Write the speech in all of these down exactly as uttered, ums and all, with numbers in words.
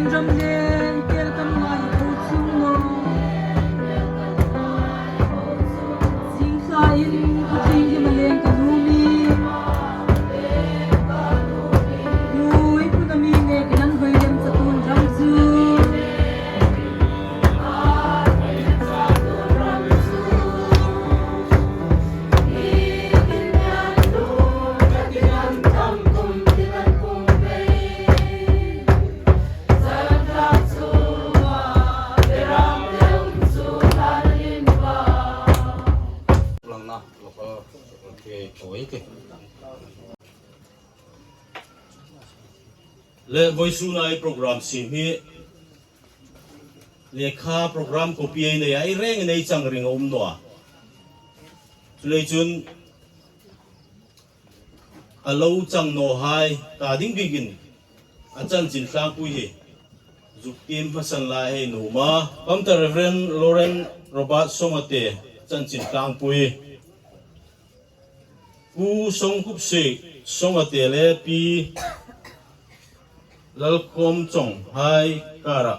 Ram le kel kan ngai ko chung lo. Sing sa in ka ting ki ma leng ka nu mi. Ui, ku na mi ne ki nan hoi lem sa tun ram zu. Le voisun ei program siem hi lekha program copy ei nei a, ei rengin ei chang ring a um naw a. Chuleiin chun a lo chang nawhai ta ding biekin a chanchin tlangpui hi zuk tiem hmasan lai ei nuom a. Pamta Reverend Lauren Robert Songate chanchin tlangpui. Pu Songkupsei Songate le Pi Lalkhawmchawng hai kara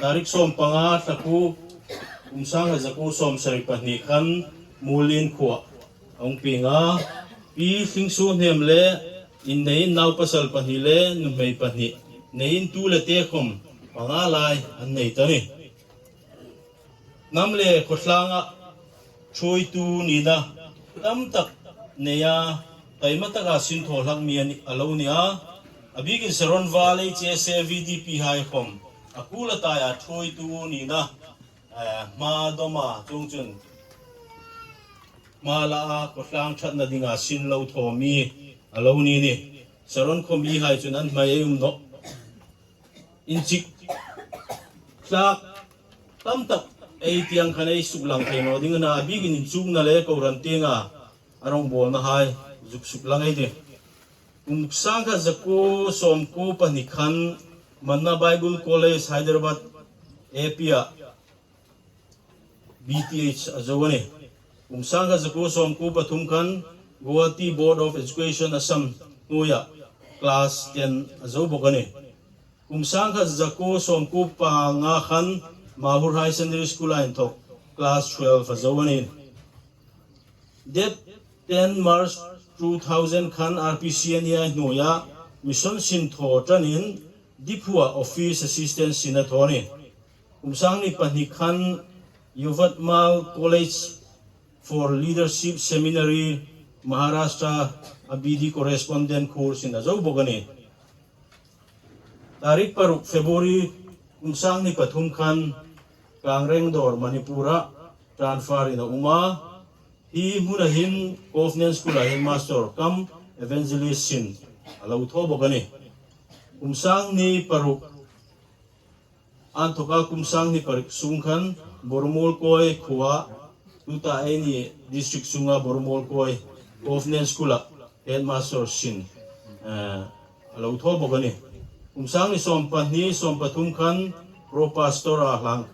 tarik sawmpanga thla kuo, kum sangkhat zakuo sawmsari pahni khan Muolin khuoa a hung pieng a. Pi Thlingsuohnem le inneiin naupasal pahni le nuhmei pahni neiin tu le te khawm panga lai an nei ta ni. Hnam le khawtlanga ṭhuoitu nina tam tak neia taima taka sin thaw hlak mi a ni, a lo ni a. A biekin Saron Valley H S A V D P hai khawm a kul a taia ṭhuoitu nina, eh, hma dawma chuong chun hma laa khawtlang ṭhatna dinga sin lo thaw mi a lo ni ni. Saron khawmi hai chun an hmai ei um nawh. Inchik tlak tam tak ei tieng khan ei suklang thei naw ding a na, a biekin inchukna le kohran tienga a rawngbawlna hai zuk suklang ei tih. Kum sangkhat zakuo sawmkuo pahni khan Manna Bible College Hyderabad A P a B Th a zo a nih. Kum sangkhat zakuo sawmkuo pathum khan Guwahati Board of Education Assam hnuoia class ten a zo bawk a nih. Kum sangkhat zakuo sawmkuo panga khan Mahur High Secondary School a inthawk class twelve a zo a nih. Date ten March two thousand khan R P C N E I hnuoia mission sin thaw ṭanin Diphu-a office assistant sin a thaw a nih. Kum sanghni pahni khan Yavatmal College for Leadership Seminary, Maharashtra a B D correspondent course in a zo bawk a nih. Tarik paruk February kum sanghni pathum khan Kangrengdor Manipur-a transfer in a um a. Hi hmuna hin Covenant School-a headmaster cum evangelist sin a lo thaw bawk a nih. Kum sanghni paruk, an thoka kum sanghni paruk sung khan Borumal Koi khuoa, tuta eini district sunga Borumal Koi Covenant School-a headmaster sin, eh, a lo thaw bawk a nih. Kum sanghni sawmpahni sawmpathum khan pro pastor-a hlang,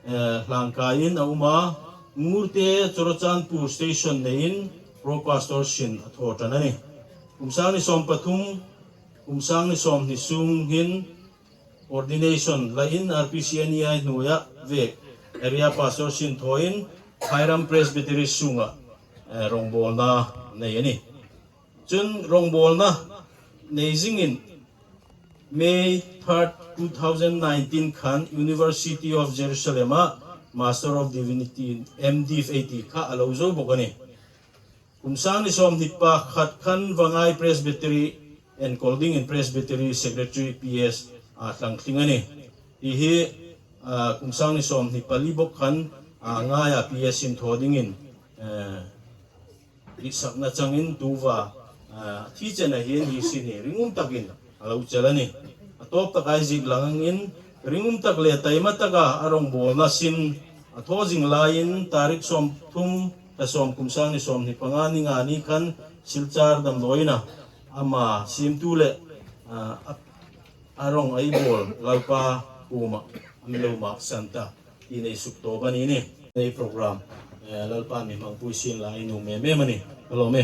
eh, hlangkaiin a um a. Ngurte Churachandpur station neiin pro pastor sin a thaw ṭan a nih. Kum sanghni sawmpathum, kum sanghni sawmhni sung hin ordination lain R P C N E I hnuoia vek area pastor sin thawin Phairam Presbytery sunga, eh, rawngbawlna nei a nih. Chun rawngbawlna nei zingin May third, two thousand nineteen khan University of Jerusalem-a Master of Divinity, M Div ei ti kha a lo zo bawk a nih. Kum sanghni sawmhni pakhat khan Vangai Presbytery enkawl dingin Presbytery Secretary P S a tlangtling a nih. Hi hi, ah, kum sanghni sawmhni pali bawk khan, ah, ngaia P S sin thaw dingin, eh, hrietsakna changin tuta, ah, thi chena hin hi sin hi ringum takin a lo chel a nih. A tawp taka ei ziek langin ringum tak le taima taka a rawngbawlna sin a thaw zing laiin tarik sawmthum thla sawm kum sanghni sawmhni panga ni nga ni khan Silchar damdawiina ama siemtu le, ah, a, a rawng ei bawl Lalpa kuoma a mi lo maksan ta. Ti nei suk tawp a ni nih. Nei program, eh, Lalpan mi hmangpui sien la ei nuom em em a nih. Ka lawm e.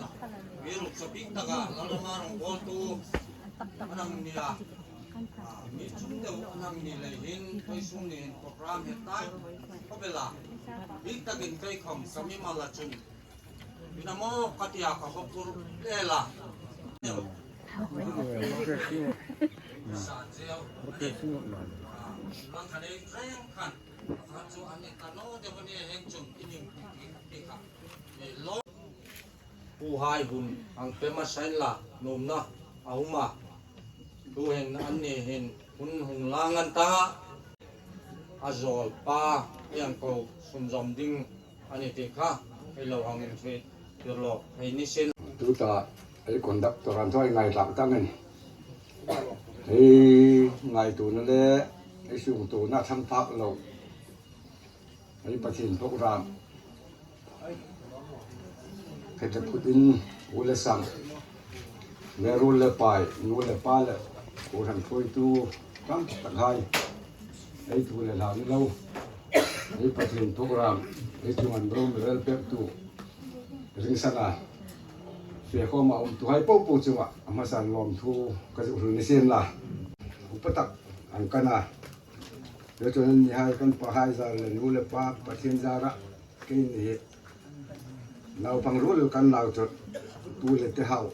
ta. Mi ruk chu bik taka Lalrama rongbawltu an hang ni a. A, mi chum deu an hang ni lei hin, vawisun ni hin program hi tai khawp el a. Bik takin kei khawm ka mimal a chun, ina maw ka tia ka hawpur el a. Sa zeu. A, lang khan ei reng khan. Kha chu a ni ta naw deu a ni, heng chun i ning ti ti kha. Ei lo. Puhai hun hang pe hmasa inla, nuomna a um a. Tuhin anni hin hun hung lang an ta. A zawlpa ei hang ko sunzawm ding a ni ti kha ei lo hang inhriettir lawk thei ni sin. Tuta ei conductor an thaw ei ngaithlak tangin, ei ngaituona le ei sungtuona thang phak lo. Ei Pathien program. Phet le phutin, u le sang, le ruol le pai, nu le pa le, kohran thuoitu tam tak hai. Ei tu le hla ni lo. Ei Pathien program, ei chunga an ro mi rel pektu, ringsana fe khawma umtuhai popo chunga a hmasan lawmthu ka zuk hril ni sien la. Upa tak an kan a. Chu chu annihai kan pahai zar le nu le pa Pathien zara keini hi naupang ruol kan nau chu tu le te hau,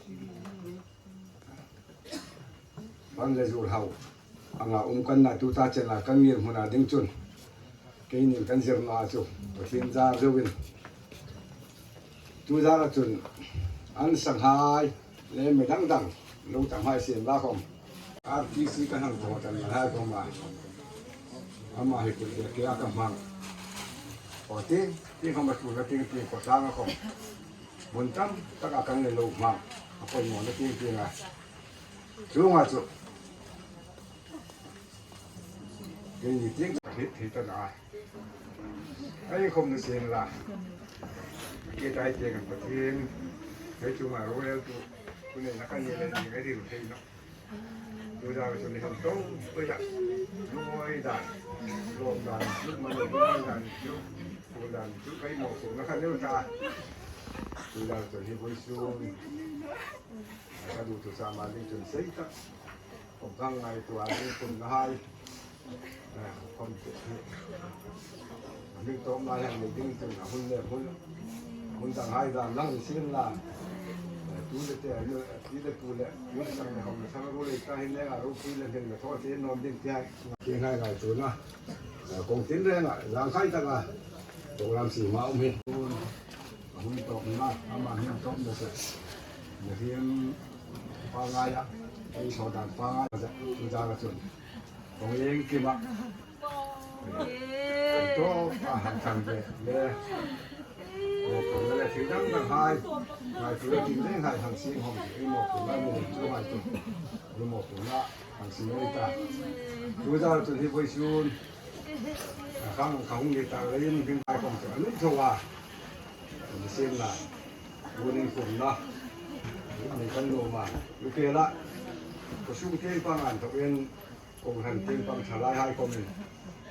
pan le zur hau anga um kan na, tuta chena kan ngirhmuna ding chun keinin kan zirna chu Pathien zar zeuin, tu zara chun an sanghai le mi dang dang lo tam hai sien la khawm, R T C kan hang thaw tan hai khawma, ama hi kut le kia ka hmang. Aw ti ti khawma tu la ting ting ko tang a khawm, mun tam taka kan le lo hmang a, poimaw na ting ting a. Chunga chu keini ting thei thei ta na. Ei khawm ni sien la. Ke tai te kan Pathien, hei chunga ro rel tu, tu nei na kan ni le ni ka ril thei naw. Tu zara chu ni hang tawng pui a. Lungawi dan, lawm dan, lukman lungawi dan chu, tu dan chu kai mawphurna kha neu ta. Tu zara chu hi vawisun ka dutu sama ding chun sei tak. Khawm ka ngaituo a, ding khawm na hai. Eh, khawm te. Min tawp na hian mi ding chun a hun le hun, hun dang hai dan lang sien la. Eh, tu le te, eh, ti le pu le, mun sang le hawm le sang ro le ta hin le a ro pui le hin le thaw te nawm ding ti hai. Ti ngai ngai tu na. Eh, kawng tin renga, zang khai taka program siem a um hi. A hun tawpna, ama hin tawpna se. Nahim pangngai a, ei thaw dan pangngai a, tu zara chun kawng iengkima tawp a han thang ve le. Mawphurna le thil dang dang hai, ngaituo le tin reng hai hang siem hawm, ei mawphurna ni chu hai chu. Ei mawphurna hang siem ei ta. Tu zara chun hi vawisun a khang ka hung ni ta leiin hming ai khawm chu a nun tho a. Ni sien la. Tunin khawm na. Ni kan lo ma. Lu ke la. Ko sung tieng pang an tho en. Kohran tieng pang thalai hai khawmin.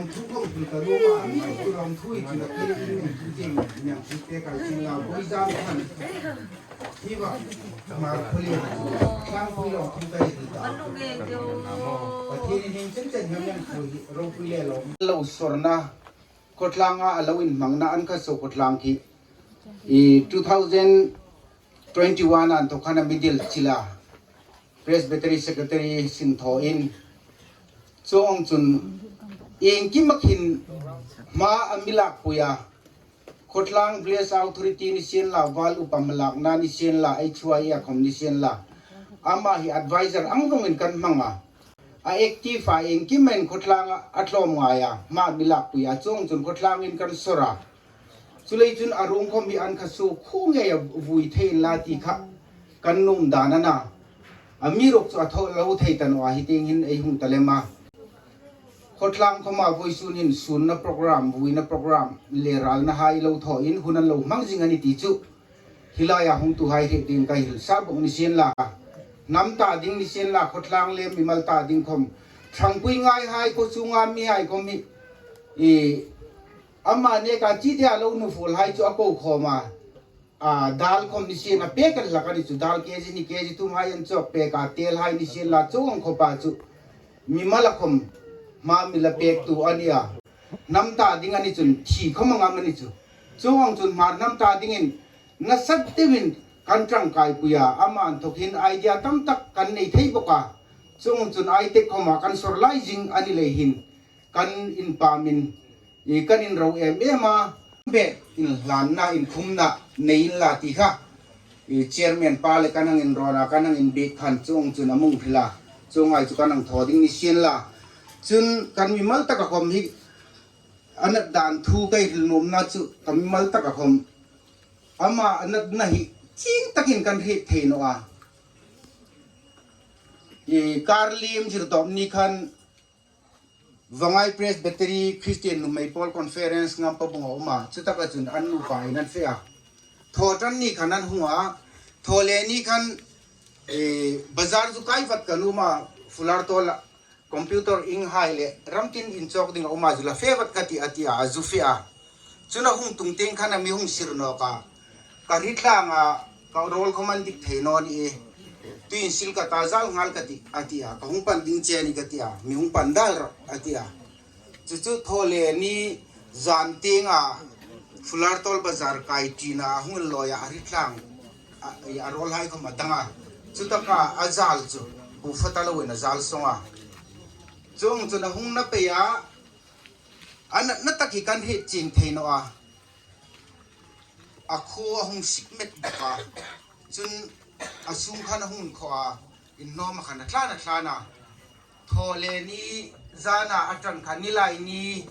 lawmthu khom hril ka nuom a, a mi lawmthu hi chu la thei in min thu tieng niang thu te kai sin la, voi zam khan. Hi va, Hmar khawlien, Tlangpui lawmthu kai hril ta. Pathienin hieng chen chen hieng hieng thu hi ropui le lawm. Lo sorna, khawtlanga a lo inhmangna an kha so khawtlang khi. I two thousand twenty-one an thawk khan a mi dil chila Presbytery Secretary sin thaw in, chuong chun iengkim a khin hma a mi lakpui a, khawtlang Village Authority ni sien la, Val Upa hmalakna ni sien la, H Y A khom ni sien la, ama hi advisor ang vongin kan hmang a. A active a, iengkim in khawtlang a tlawm ngai a, hma mi lakpui a, chuong chun khawtlangin kan sor a. Chuleiin chun a ruong khom hi an kha su khu ngei a vui thei inla ti kha kan nuom dan a na. Amiruokchu a thaw lo thei ta naw a, hi tieng hin ei hung ta lem a. Khawtlang khoma voisun hin sunna program, vuina program, le ralna hai lo thaw in hun an lo hmang zing a ni ti chu hi laia hungtuhai hriet ding ka hril sa bawk ni sien la. Hnam ta ding ni sien la, khawtlang le mimal ta ding khom. Ṭhangpui ngaihai, khaw chunga mihai khom hi, i, ama neka chi tia lo nufuolhai chu a ko khawm a. A, dal khom ni sien a pek an hlak a ni chu, dal K G ni, K G thum hai an chawk pek a, tel hai ni sien la, chuong ang khawpa chu mimal a khom hma mi la pektu a ni a. Hnam ta ding a ni chun thi khom a ngam a ni chu. Chuong ang chun Hmar hnam ta dingin nasat deuin kan ṭangkaipui a, ama inthawkin idea tam tak kan nei thei bawk a. Chuong ang chun ai tek khoma kan sor lai zing a ni lei hin kan inpamin, i, kan inro em em a. Be inhlanna, inkhumna nei inla ti kha, i, chairman pa le kan hang inrawn a, kan hang inbiek khan chuong chun a mi hung hril a, chuong ang chu kan hang thaw ding ni sien la. Chun kan mimal taka khom hi a nat dan thu ka hril nuomna chu, ka mimal taka khom ama a natna hi chieng takin kan hriet thei naw a. I, kar liem zir tawp ni khan Vangai Presbytery Christian Nuhmei Pawl Conference Ngampa Bung a um a, chutaka chun an nupa in an fe a. Thawṭanni khan an hung a, Thawleni khan, eh, bazar zu kai vat ka nuom a, Fulartawla computer inghai le ram tin inchawk ding a um a, zu la fe vat ka tih a ti a, a zu fe a. Chun a hung tung tieng khan a mi hung sir nawk a, ka hri tlang a, ka rawl khawm an dik thei naw ni e. Tuin sil ka ta, zal nghal ka tih a ti a, ka hung pan ding che ni ka ti a, mi hung pan dal rawh a ti a. Chu chu Thawleni zan tieng a Fulartawl bazar kai ṭin a, a hung lawi a, a hri tlang a, a rawl hai khawm a dang a. Chu taka a zal chu bu fata loin a zal sawng a. Chuong chun a hung na pei a, a natna tak hi kan hriet chieng thei naw a. A khuo a hung sik met bawk a. Chun a sung khan a hung khaw a, in hnawma khan a tlan a tlan a. Thawleni zana a ṭan khan Nilaini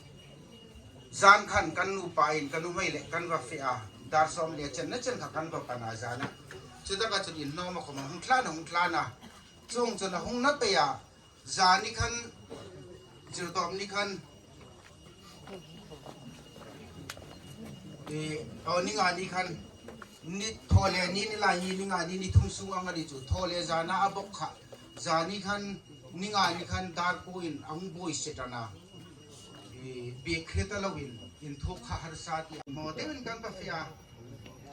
zan khan kan nupa in kan nuhmei le kan va fe a. Dar sawm le chenna chen kha kan va pan a zana. Chu taka chun in hnawma khawm a hung tlan a, hung tlan a. Chuong chun a hung na pei a. Zani khan, Zirtawpni khan, eh, aw, Ningani khan, ni, Thawleni, Nilaini, Ningani ni thum sung ang a ni chu, Thawle zana a bawk kha. Zani khan, Ningani khan dar kuoin a hung buoi set a na. Eh, biek hre ta loin, inthuok kha harsa ti. Maw te min kan ka fe a.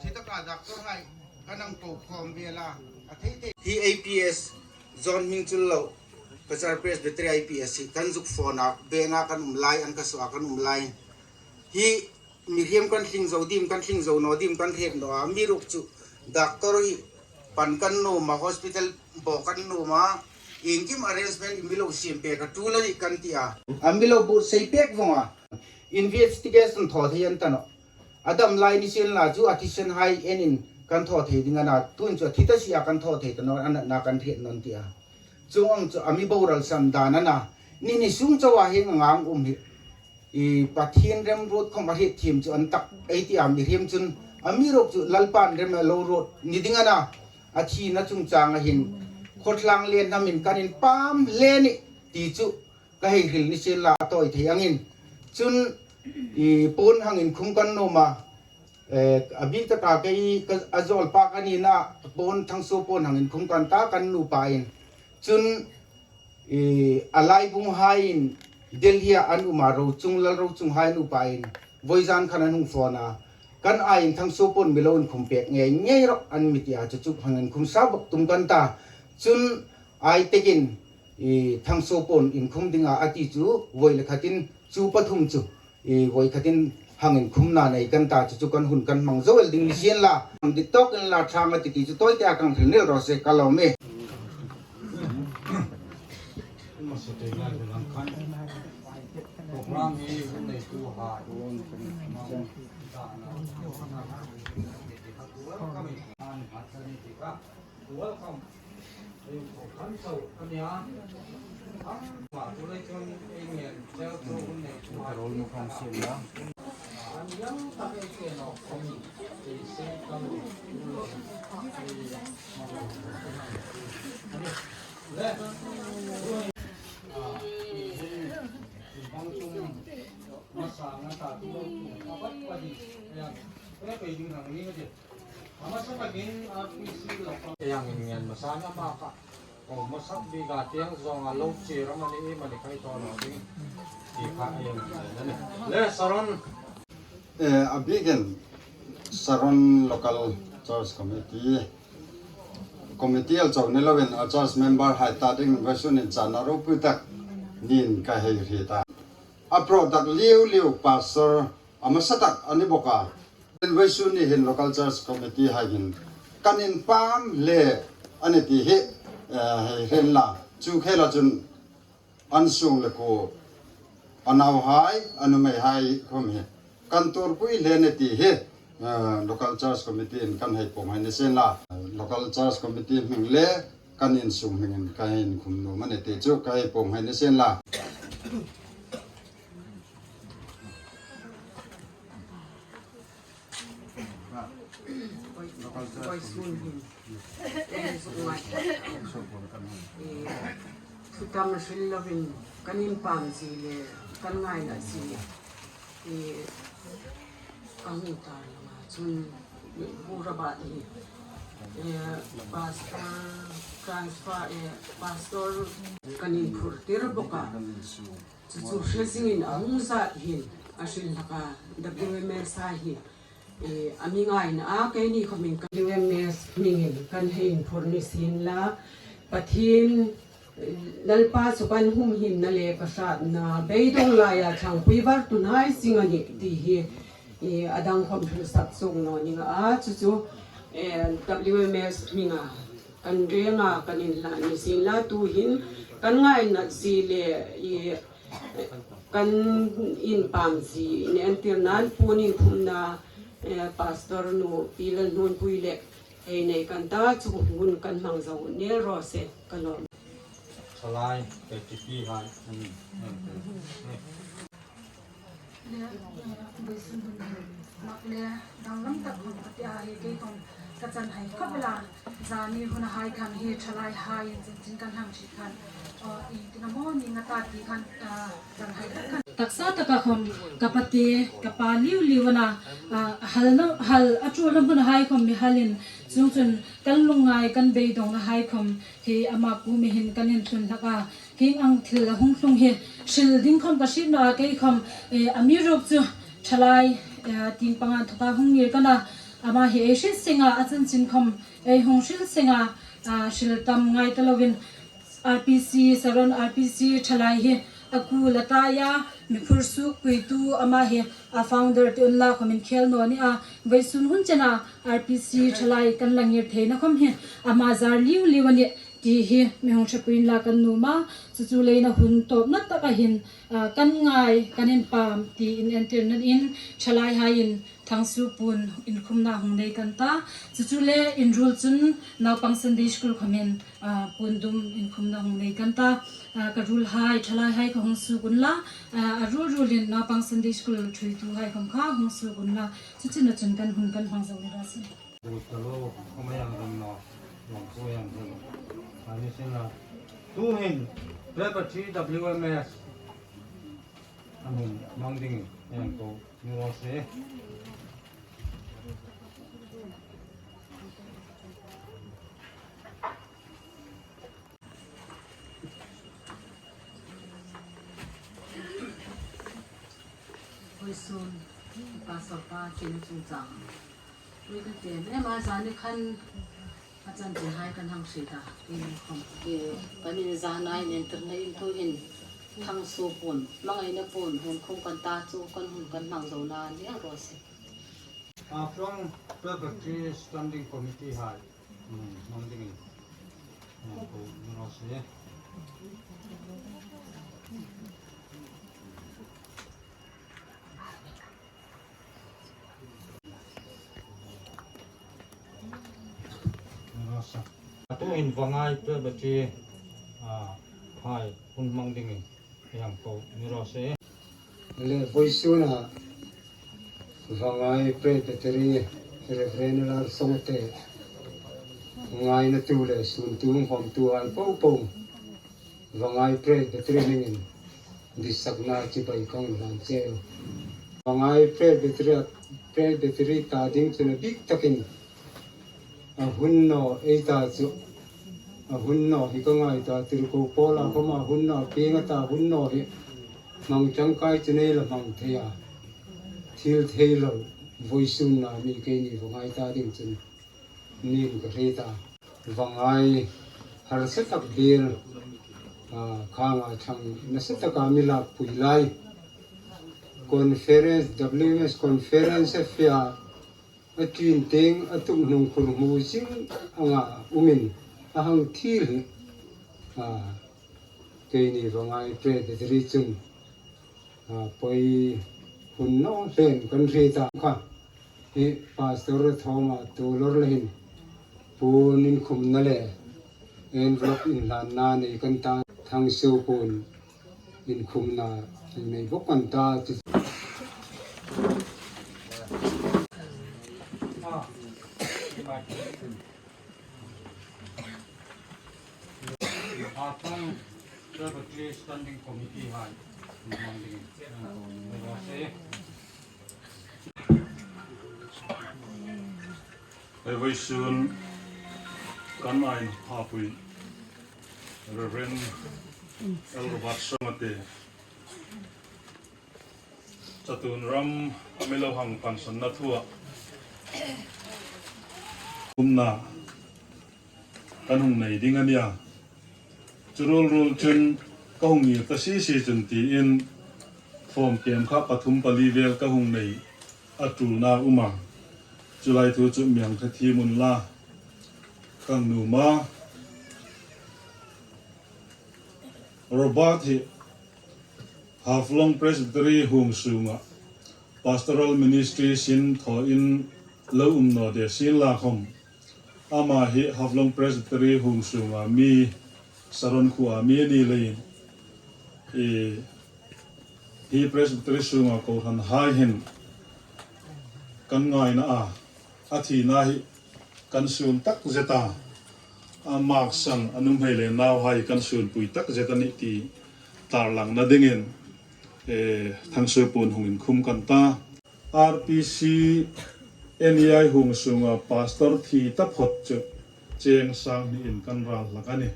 Thi taka doctor hai kan ang ko khawm ve la, a thei thei. Hi A P S, John Hmingchul lo, Cachar Presbytery A P S hi kan zuk phone a, benga kan um lai, an ka suo a kan um lai. Hi mihriem kan tling zo dim, kan tling zo naw dim kan hriet naw a, amiruokchu doctor hi pan kan nuom a, hospital bo kan nuom a, iengkim arrangement i mi lo siem pek a, tul a nih kan ti a. A mi lo buotsai pek vawng a. Investigation thaw thei an ta nawh. A dam lai ni sien la chu a thisenhai enin kan thaw thei ding a na, tuin chu a thi ta si a kan thaw thei ta naw, a natna kan hriet naw ti a. Chuong ang chu a mi boral san dan a na. Ni ni sung chauha hieng ang a um hi. I Pathien remruot khawm a hriet thiem chu an tak ei ti a, mihriem chun amiruokchu Lalpan rem a lo ruot ni ding a na. A thina chungchanga hin khawtlang le hnamin kan inpam hle a nih ti chu ka hei hril ni sien la a tawi thei angin. Chun i pawn hang inkhum kan nuom a, eh, a bik taka kei ka, a zawlpa ka ni na, pawn, Thangsuo pawn hang inkhum kan ta kan nupa in. Chun i a laibunghaiin Delhi-a an um a, Rochung, Lal Rochunghai nupa in. Vawizan khan an hung phone a. Kan aiin Thangsuo pawn mi lo inkhum pek ngei ngei rawh an mi ti a, chu chu hang inkhum sa bawk tum kan ta. Chun ai tekin i Thangsuo pawn inkhum dinga a ti chu voi le khatin chu pathum chu i voi khatin hang inkhumna nei kan ta, chu chu kan hun kan hmang zo el ding ni sien la. Hang dik tawkin la thang a ti ti chu tawi te a kan hril nel raw se ka lawm e. Program hi hun nei tu ha. Welcome. Ei, kan chau, kan nia. Ang ma tu lei chun ei ngen chel chu hun nei chu ma. Ka rol nu khang siam na. An yang ta ei ke no komi. Ei se kan. Le. Ah, ei, ei, bang chung. Masa nga ta tu lo tu. Apat padi. Yang. Pe pe ding hang ni ma je. Ei ang in ngen masa na ma ka. O, masa bi ga tiang zong a lo chi ram ani i mani kai to lo ding. Ti kha ei ang in ngen ani. Le Saron. Eh, a bikin Saron Local Church Committee. Committee a chau ni loin a church member hai ta ding vawisun in chan a ropui tak nin ka hei hriet a. A product liu liu pastor a masa tak a ni bawk a. Vawisun ni hin Local Church Committee hai hin kan inpam hle a ni ti hi, eh, hei hre inla. Chu khela chun an sung le kuo, a nauhai, a nuhmeihai khawm hi kan tuorpui hle a ni ti hi, eh, Local Church Committee in kan hei pawm hai ni sien la. Local Church Committee hming le kan insung hmingin ka hei inkhum nuom a ni ti chu ka hei pawm hai ni sien la. Vawisun hin ei zuk ngai. Eh, thu tam hril lovin kan inpam zie le kan ngaina zie, eh, a hung tar langa chun Burabat hi, eh, pastor transfer, eh, pastor kan inphurtir bawk a. Chu chu hre zingin a hung zat hin a hril hlak a, W M S-hai hi, eh, a mi ngaina a, keini khawmin ka W M S hmingin kan hei inphur ni sien la, Pathien Lalpa chu kan humhimna le ka hratna, beidong laia ṭhangpui var tunhai zing a nih ti hi, i, a dang khawm hril sak suok naw ning a, chu chu, eh, W M S hminga kan renga kan inhlan ni sien la, tuhin kan ngaina zie le, i, kan inpam zie inentirnan puon inkhumna, eh, pastor nu Pi Lalhnunpui le hei nei kan ta, chu hun kan hmang zo ni raw se, ka lawm. Thalai, K T P hai, um, um, um. Le, eh, vawisun hun mak le danglam tak khawm ka ti a, hi kei khawm ka chan hai khawp el a, zani hun hai khan hi thalai hai in chin chin kan hang hril khan, aw, ieng tin am a ni nga ta ti khan, ah, chan hai khawp khan. Taksa taka khawm ka pa te, ka pa liu liu a na, ah, hal na, hal a ṭul na hun hai khawm mi halin, chuong chun kan lungngai kan beidongna hai khawm hi ama kuoma hin kan inthlun hlak a, hieng ang thil a hung tlung hi hril ding khawm ka hriet naw a, kei khawm, eh, amiruokchu thalai, eh, tieng panga inthoka hung ngir ka na, ama hi ei hriet seng a, a chanchin khawm ei hung hril seng a, ah, hril tam ngai ta loin R P C, Saron R P C thalai hi a kuo a tai a, mi phur suk puitu ama hi a founder ti unla khawm inkhel naw ni a, vawisun hun chena R P C thalai kan la ngir theina khawm hi ama zar liu liu a nih ti hi mi hung hrepui inla kan nuom a, chu chu leina hun tawpna taka hin, ah, kan ngai, kan inpam ti inentirnan in thalai haiin Thangsuo puon inkhumna hung nei kan ta, chu chu le inruol chun naupang Sunday School khawmin, ah, puon dum inkhumna hung nei kan ta, ah, ka ruolhai, thalai hai kha hung suok unla, ah, a ruol ruolin naupang Sunday School ṭhuoitu hai khawm kha hung suok unla, chu chu na chun kan hun kan hmang zo ni raw se. Pu Talo, khawm a yang ring naw, lawm pu yang ring. A ni sien la. Tuhin, Presbytery W M S an hun hmang dingin, a yang ko ni raw se. Vawisun, Pastor pa tina chungchang. Tui kan ti em em a, zani khan a chanchin hai kan hang hril ta, i khawm. I, kan inzana inentirna in tuhin Thangsuo puon, hmangaina puon, hun khum kan ta chu kan hun kan hmang zo na ni ang raw se. A, from Presbytery Standing Committee hai, um, hmang dingin, um, ko ni raw se. Ni raw se. A tuhin Vangai Presbytery, a, hai hun hmang dingin. Yang ko ni raw se. Le vawisuna Vangai Presbytery Reverend Lalsawngte ngainatu le suntu hmangkhawmtu hai po po Vangai Presbytery hmingin ditsakna chibai kan hlan cheu. Vangai Presbytery, Presbytery ta ding chun a bik takin a hun naw ei ta chu, a hun naw hi ka ngai ta, tirko Paula khawma hun naw, pieng a ta hun naw hi hmang ṭangkai chu nei la hmang thei a, thil thei lo, vawisun na mi keini Vangai ta ding chun niin ka hriet a. Vangai harsa tak biel, a, khanga ṭhang nasa taka mi lakpui lai. Conference, W M S conference a fia a ṭin tieng a tuk hnung khur hmu zing anga umin a hang thil hi, a, keini Vangai Presbytery chun, a, poi hun naw hlen kan hriet a kha. Hi Pastor Thawma Tuolor le hin puon inkhumna le envelope inhlanna nei kan ta, Thangsuo puon inkhumna nei bawk kan ta. Apang Presbytery Standing Committee hai. Vawisun kan inphaipui Reverend L Robert Songate chatuon ram a mi lo hang pansanna thua umna kan hung nei ding a nih a. Chu ruol ruol chun ka hung ngir ta si si chun tiin form kem kha pathum pali vel ka hung nei a tulna um a. Chu lai thu chu mi hang ṭhethiem unla ka nuom a. Robert hi Haflong Presbytery huong sunga Pastoral Ministry sin thawin lo um naw de sien la khom, ama hi Haflong Presbytery huong sunga mi, Saron khuoa mi a ni leiin, hi Presbytery sunga kohranhai hin kan ngaina a, a thina hi kan suon tak zet a, a maksan a nuhmei le nauhai kan suonpui tak zet a nih ti tarlangna dingin, eh, Thangsuo Puon hung inkhum kan ta. R P C N E I huong sunga pastor thi taphot chu cheng sang hniin kan ral hlak a nih.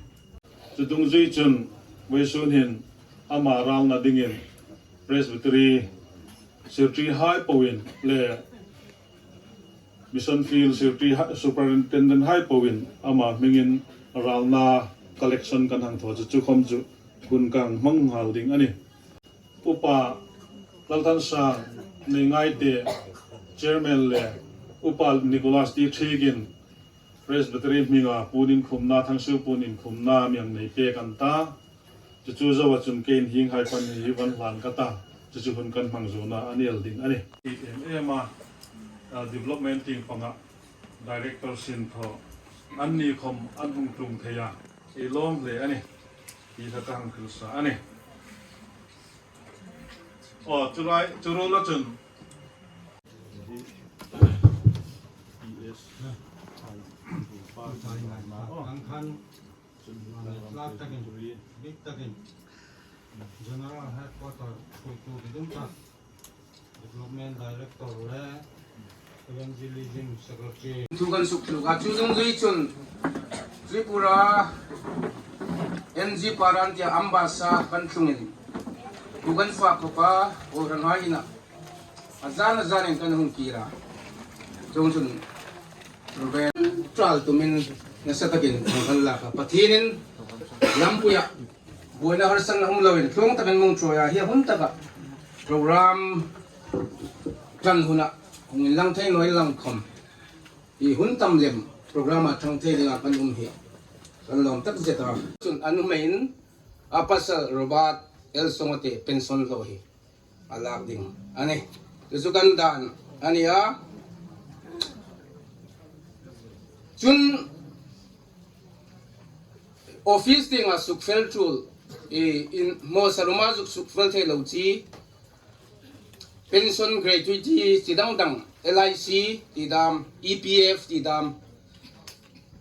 Chu dungzui chun vawisun hin ama ralna dingin Presbytery Secretary hai poin le Mission Field Secretary hai, Superintendent hai poin ama hmingin ralna collection kan hang thaw chu, chu khom chu hun kan hmang nghal ding a nih. Upa Lalthansang Neingaite Chairman le Upa Nicholas T Thik in Presbytery hminga puon inkhumna, Thangsuo Puon inkhumna mi hang nei pek an ta. Chu chu zoa chun keiin hieng hai pahni hi van hlan ka ta. Chu chu hun kan hmang zuolna a ni el ding a nih. Em em a, a, development tieng panga director sin thaw anni khom an hung tlung thei a, ei lawm hle a nih. Hi kha ka hang hril sa a nih. Aw, chu lai, chu ruola chun. Ang khan, tlak takin, bik takin, General Headquarter, Kuitu Kidum Khan, Development Director le Evangelism Secretary. Thu kan suk tluk a, chu dungzui chun Tripura N G Paran tia Ambassa kan tlungin thu kan fak khop a, kohranhai ina a zan a zanin kan hung kir a. Chuongchun Reverend Ṭal tumin nasa takin kan lak a, Pathienin lampuia buoina harsatna um loin tlawng takin mi hung ṭhuoi a, hi hun taka program ṭan huna hung inlang thei naw inla khom, hi hun tam lem program a ṭhang thei dinga kan um hi kan lawm tak zet a. Chun a nuhmeiin a pasal Robert L Songate pension hlaw hi a lak ding a nih. Chu chu kan dan a ni a. Chun office tienga sukfel tul, i, in, mawsa ruma zuk sukfel thei lo chi, pension, gratuity, chi dang dang, L I C ti dam, E P F ti dam,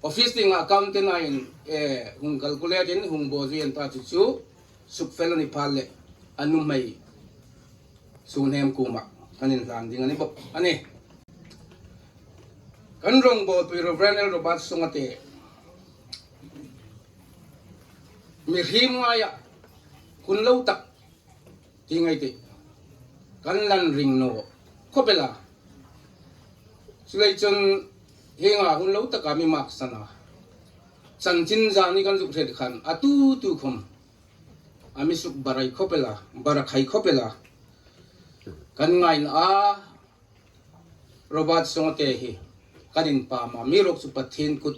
office tienga accountant-in, eh, hung calculate-in hung bawl zui an ta chu chu, sukfel a ni pha le a nuhmei Suhnem kuoma kan inhlan ding a ni bawk a nih. Kan rongbawlpui Reverend L Robert Songate mihriem ngaia hun lo tak ti ngai ti kan lan ring naw khop el a. Chuleiin chun hienga hun lo taka mi maksan a, chanchin zani kan zuk hriet khan a tu tu khom a mi suk barai khop el a, barakhai khop el a. Kan ngaina a Robert Songate hi kan inpam a, mi ruok chu Pathien kut,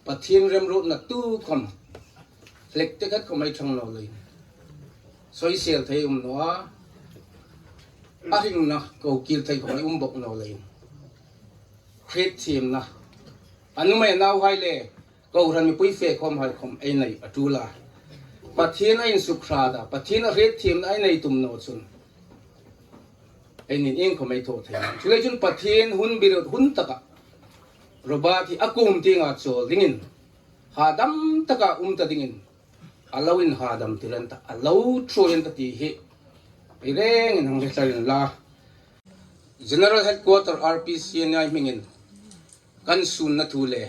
Pathien remruotna tu khom hlek te khat khom ei ṭhang naw leiin, soisel thei um naw a, a hringna ko kir thei khom ei um bawk naw leiin, hrietthiemna, a nuhmei nauhai le kohran mipui fe khawmhai khom ei nei a ṭul a. Pathien a insukhrata, Pathien a hrietthiemna ei nei tum naw chun eini iengkhom ei thaw thei naw. Chuleiin chun Pathien hun biruot hun taka Robert hi a kuom tienga chawl dingin, hadam taka um ta dingin, a lo inhadam tir an ta, a lo ṭhuoi an ta ti hi ei rengin hang hre thar inla. General Headquarter R P C N E I hmingin Kan sunna thu le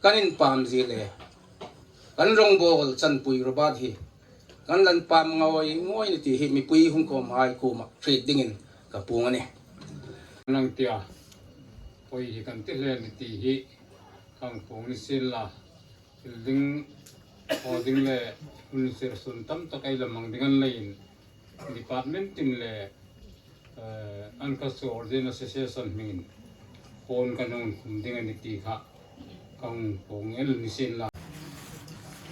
kan inpam zie le kan rawngbawl Chanpui Robert hi kan la inpam ngawi ngawi ni ti hi mipui hung khawmhai kuoma hriet dingin ka puong a nih. Nang tia, poi hi kan ti hle ni ti hi kan puong ni sien la, thil ding, aw ding le hun sir sun tam tak ei la mang ding an leiin, department tin le, eh, an ka sawr din association hmingin phone kan hung khum ding a ni ti kha kan puong el ni sien la.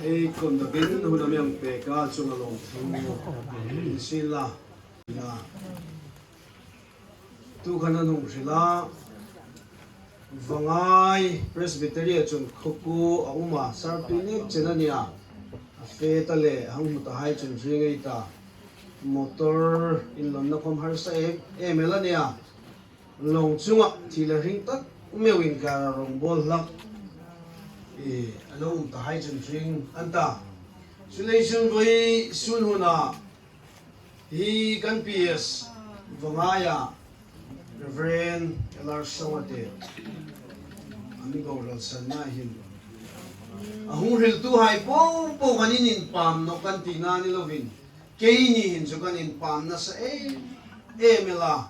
Ei, kon da bin hun a mi hang pek a, chunga lawm thu ni sien la. Tu khan an hung hril a, Vangai Presbytery-a chun khaw kuo a um a, sarpi nek chen a nia. A fe ta le, a hang hmu ta hai chun ring ei ta. Motor inlawnna khawm harsa em em el a nia. Lawng chunga thi le hring tak meu inkara rawngbawl hlak, e, a lo um ta hai chun ring an ta. Chuleiin vawisun huna hi kan P S Vangaia Reverend L R Sawate an goralsanna hin a hung hriltuhai po po kan inpam nawk kan tina ni lovin, keini hin chu kan inpam nasa em em el a.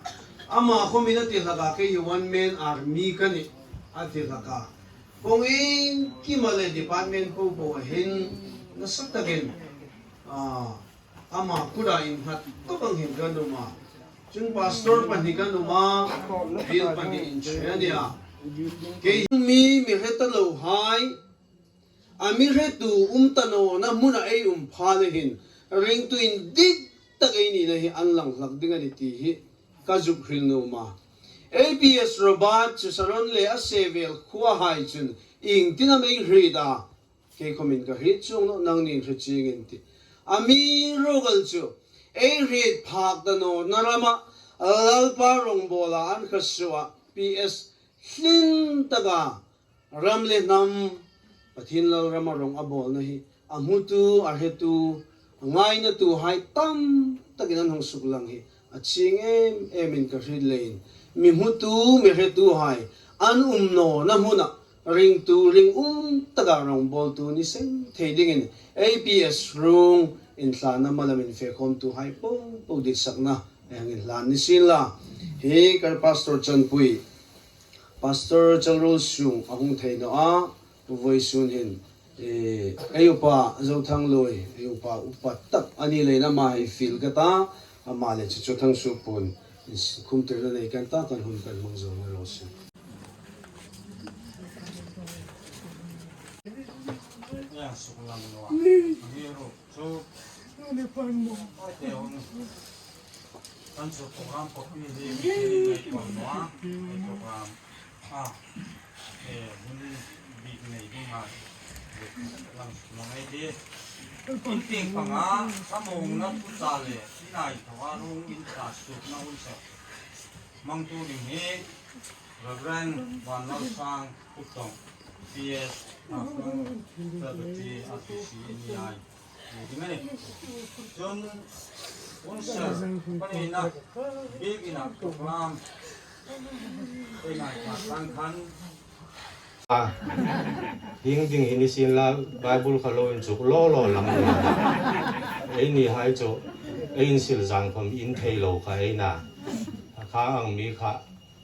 Ama khawmin a ti hlak a, kei hi one man army ka nih a ti hlak a. Kawng iengkima le department po po hin nasa takin, a, ama kuta innghat tawp ang hin kan um a. Chun pastor pahni kan um a, biel pahni inchhe a nia. Kei mi mi hre ta lo hai, a mi hretu um ta nawna hmuna ei um pha le hin, ringtu indik tak ei nina hi an lang hlak ding a ni ti hi ka zuk hril nuom a. A P S Robert chu Saron le a sevel khuohai chun iengtin am ei hriet a, kei khawmin ka hriet chuong nawh, nangnin hre chieng in ti. Amiruokchu ei hriet phak ta nawna rama Lalpa rawngbawla an kha suoa P S hlin taka ram le hnam, Pathien Lal rama rawng a bawlna hi a hmutu, a hretu, a ngainatuhai tam takin an hung suklang hi a chieng em emin ka hriet leiin, mi hmutu, mi hretuhai an um nawna hmuna ringtu, ringum taka rawngbawltu ni seng thei dingin A P S Rung inthlana malam infe khawmtuhai po po ditsakna ei hang inhlan ni sien la. Hi kan Pastor Chanpui, Pastor Changrolsung a hung thei naw a, vawisun hin, eh, ei upa Zothangluoi, ei upa upa tak a ni leiin ama hi fiel ka ta, ama le chu Zothangsuok puon khumtirna nei kan ta, kan hun kan hmang zo ni raw se. Chu, ai te hung. Kan chu program copy hi mi thei nei kon naw a. Program. A. E, hun bik nei ding a. Lang suk lang ei ti. In tieng panga, ka mawngna thu ta le, in ai thawa rung in ta sukna hun sa. Mang tu ding hi, Reverend Vanlalsang Khuttawng, P S, Haflong, Faculty, R T C, N E I. Ding a nih. Chun, hun ser, pahnina, bik ina program, ei ngai ka sang khan. A, ding ding hi ni sien la, Bible kha lo inchuk lo lo lam. Ei ni hai chu, ei insil zang khawm in thei lo kha ei na. A kha ang mi kha,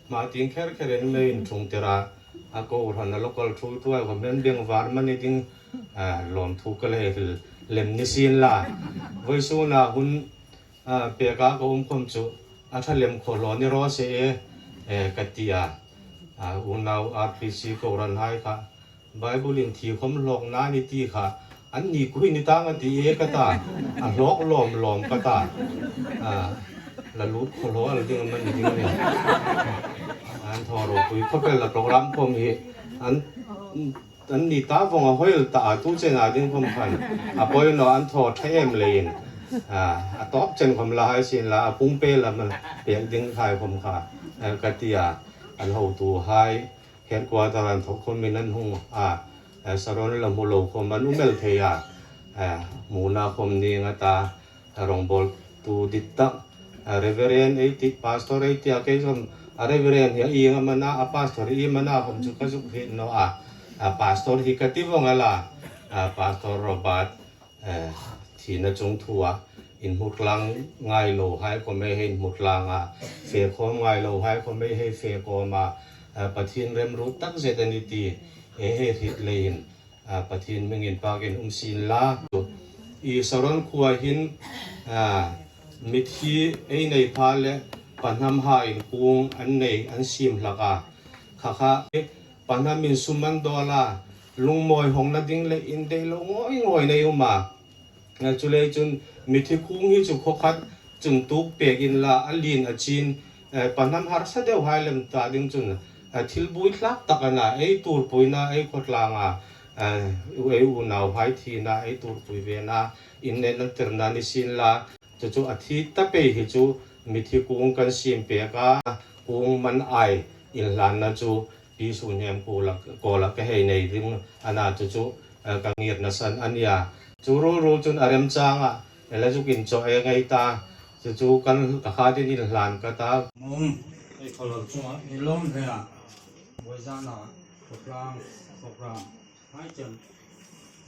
hma tieng kher kher in mei inchung tira, a kohran a local thu tuai khawm men beng var mani ding, a, lawmthu ka le hril lem ni sien la. Vawisuna hun, a, peka ka um khawm chu, a ṭha lem khawp lo ni raw se e, e, ka ti a. A, unau R P C kohran hai kha, Bible inthi khawm hlawkna ni ti kha, an ni kui ni tang a ti e ka ta, a hlawk lawm lawm ka ta. A, la lut khawp lo al ding a man ding ni. An thaw ropui khawp el a program khawm hi, an, an ni ta vawng a hawi el ta a tu chen a ding khawm khan. A poi naw an thaw ṭha em leiin. A, a tawp chen khawm la hai sien la, a pung pel a man pek ding hai khawm kha, a, ka ti a, an hotuhai. Headquarter an thaw khawmin an hung a, eh, Saron la hmu lo khawm an um el thei a, eh, hmuna khawm ning a ta, eh, rawngbawltu dit tak, eh, Reverend ei ti, Pastor ei ti a, kei khawm A Reverend hi a ieng am a na, a pastor hi ieng am a na khom chu ka zuk hriet naw a. A pastor hi ka ti vong a la, a Pastor Robert, eh, thina chung thu a inhmu tlang ngai lo hai khom ei hei inhmu tlang a, fe khom ngai lo hai khom ei hei fe khom a, eh, Pathien remruot tak zet a ni ti ei hei hriet leiin, a, Pathien hmingin pakin um sien la. I Saron khuoa hin, a, mithi ei nei pha le, pa hnam hai kung an nei, an siem hlak a. Kha kha, pa hnamin sum an dawl a, lungmawi hawngna ding le indei lo ngawi ngawi nei um a. A, chuleiin chun mithi kung hi chu khaw khat chun tuok pek inla, a lien a chin, eh, pa hnam harsa deu hai lem ta ding chun, eh, thil buoithlak tak a na, ei tuorpuina, ei khawtlanga, eh, ei unauhai thina, ei tuorpui vena, innena tirna ni sien la, chu chu a thi ta pei hi chu mithi kung kan siem pek a, kung man ai inhlanna chu Pi Sunhiem kawla, kawla ka hei nei ding a na chu chu, eh, ka ngirna san a nia. Chu ruol ruol chun a remchang a, ei la zuk inchawk ei ngai ta. Chu chu kan ka kha dingin inhlan ka ta. Mong, ei khawlal chunga, ei lawm hle a. Vawizana, khawtlang, khawtlang. Hai chen,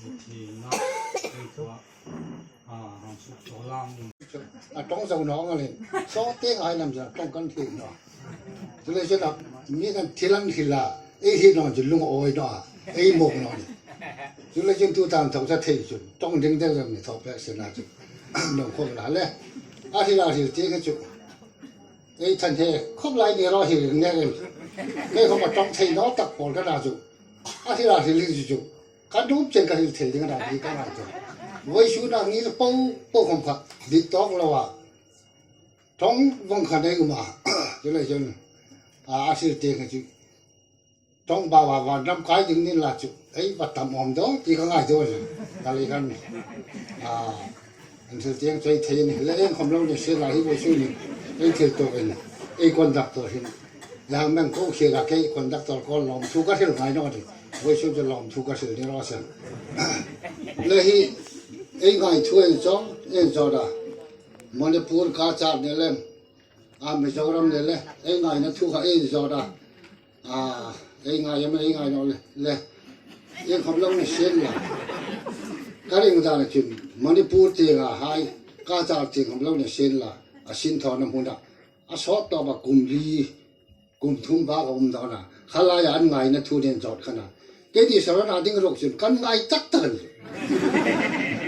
thina, ei thua, a, hang suk chawlang. A tawng zo naw ang a lin. Saw te ngai lam za tawng kan thei naw. Chuleiin chun a, mi kan thil an thil a, ei hi naw chu lung awi naw a, ei mawk naw ni. Chuleiin chun tu tan thaw sa thei chun, tawng ding deu zam ni thaw pek sena chu. Nong khom la le. A thil a thil te ka chu. Ei than he, khop lai ni ro hi ring ne ring. Kei khom a tawng thei naw tak pawl ka na chu. A thil a thil hi chu chu. Kan dup chen ka hil thei ding a na hi ka ngai chu. Vawisun a ngir po po khom kha, dit tawk lo a. Tawng vong kha nei um a. Chuleiin chun, a, a thil te ka chu. Tawng bawa van ram kai ding nin la chu. Ei va tam awm daw, ti ka ngai daw chu. Ka lei kan. A, an thil tieng chu ei thei ni. Le ei khom lo ni sien la hi vawisun ni. Ei thil tawk in. Ei conductor hin. Le hang meng ko khie la kei conductor ko lawmthu ka hril ngai naw ni. Vawisun chu lawmthu ka hril ni raw se. Le hi, ei ngai thu ei chaw, ei chaw da. Manipur ka char ni le. A Mizoram ni le. Ei ngaina thu kha ei chaw da. A, ei ngai am, ei ngai naw le, le. Ieng khom lo ni sien la. Ka ring dan chun, Manipur tienga hai, ka char tieng khom lo ni sien la. A sin thawna hmuna. A sawt tawpa kum li, kum thum bak a um dawn a. Kha laia an ngaina thu nen zawt kha na. Kei ni Saron a ding ruok chun, kan ngai tak tak a ni.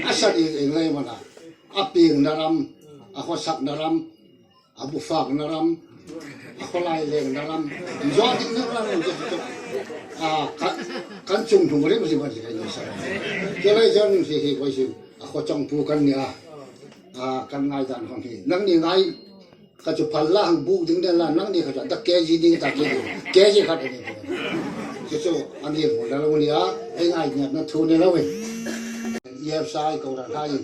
A san ieng ieng lei am a na. A piengna ram, a khawsakna ram, a bu fakna ram, a khawlai lengna ram, zawt ding na ram, zawt ding. A, ka, kan chung thung rim rim a ni kei ni sa. Chuleiin chun hi hi vawisun, a khaw chawngpu kan ni a. A, kan ngai dan khom hi. Nangni ngai, ka chu phal la hang buk ding den la, nangni kha chu, da K G ding ta K G. K G khat a ni. Chu chu, a ni mu la lo ni a, ei ngai ngat na thu ni lo e. Yep sai ko ra hai.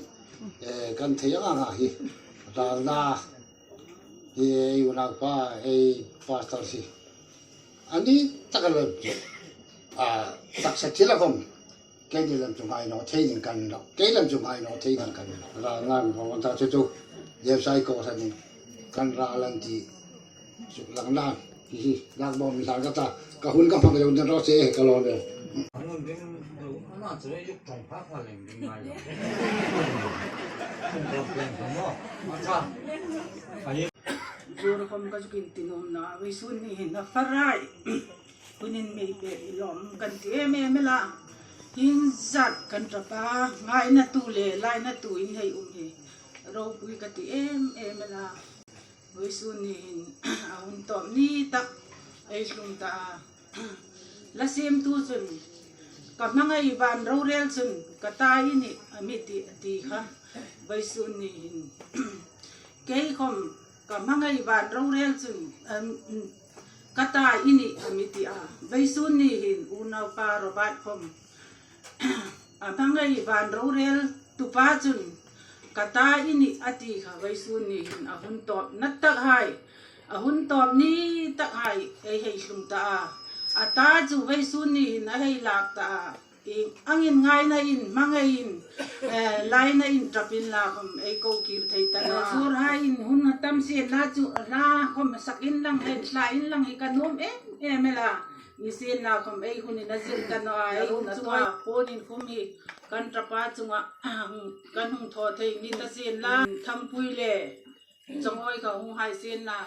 Eh, kan thei ang ang a hi. Ralna. Hi ei unaupa, ei pastor si. A ni tak a lem chu. A, taksa thil a khom. Kei ni lem chu ngai naw thei ding kan lo. Kei lem chu ngai naw thei ding kan lo. Ralna mi hmang ta chu chu. Yep sai ko sa ni. Kan ral an ti. Suk lang nan, hi hi, lak bawm mi hlan ka ta, ka hun ka hmang deu nen raw se, ka lo le. An hun ding deu, ana chu ei zuk ṭawng pha pha lem ding ngai lo. Hun ka pleng ka maw, a ṭha. A hi. Zuk khom ka zuk inti nuom naw, vawisun ni hin a fa rai. Hun inmei pek hi lawm kan ti em em el a. Hieng zat kan ṭapa ngaina tu le laina tu in hei um hi. Ropui ka ti em em el a. Vawisun ni hin a hun tawp ni tak ei hlung ta a. La siemtu chun, ka hmangai van rorel chun, ka ta i nih a mi ti, a ti kha. Vawisun ni hin, kei khom, ka hmangai van rorel chun, em, ka ta i nih a mi ti a. Vawisun ni hin, unaupa Robert khom, a hmangai van rorel tupa chun, ka ta i nih a ti kha, vawisun ni hin a hun tawp na tak hai, a hun tawp ni tak hai ei hei hlung ta a. A ta chu vawisun ni hin a hei lak ta a. Angin ngaina in, hmangaiin, eh, laina in ṭap inla khawm ei ko kir thei ta naw a. Zuorhaiin hun a tam sienla chu hla khawm sak inlang, hla inlang hi ka nuom em em el a. Nisienla khawm ei hun hi a zir ta naw a, ei hun chunga puon inkhum hi kan ṭapa chunga kan hung thaw thei ni ta sienla. Thampui le chawngawi ka hung hai sienla.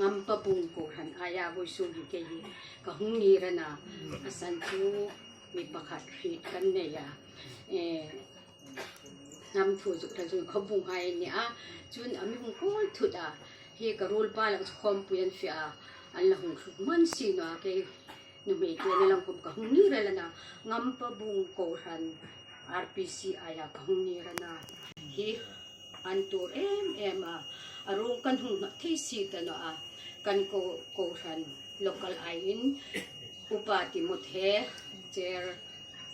Ngampa Bung kohran aia vawisun hi kei hi ka hung ngir a na, a san chu mi pakhat hriet kan nei a. Eh, hnam thu zuk ṭan chun khaw bung hai a ni a, chun a mi hung kawl thut a, hi ka ruolpa lang chu khawmpui an fe a, an la hung thluk hman si naw a, kei nuhmei te ni lang khawm ka hung ngir a na, Ngampa Bung kohran R P C aia ka hung ngir a na. Hi an tuor em em a, a ruong kan hung hnawt thei si ta naw a, kan ko, kohran local aiin Upa Timothy, chair,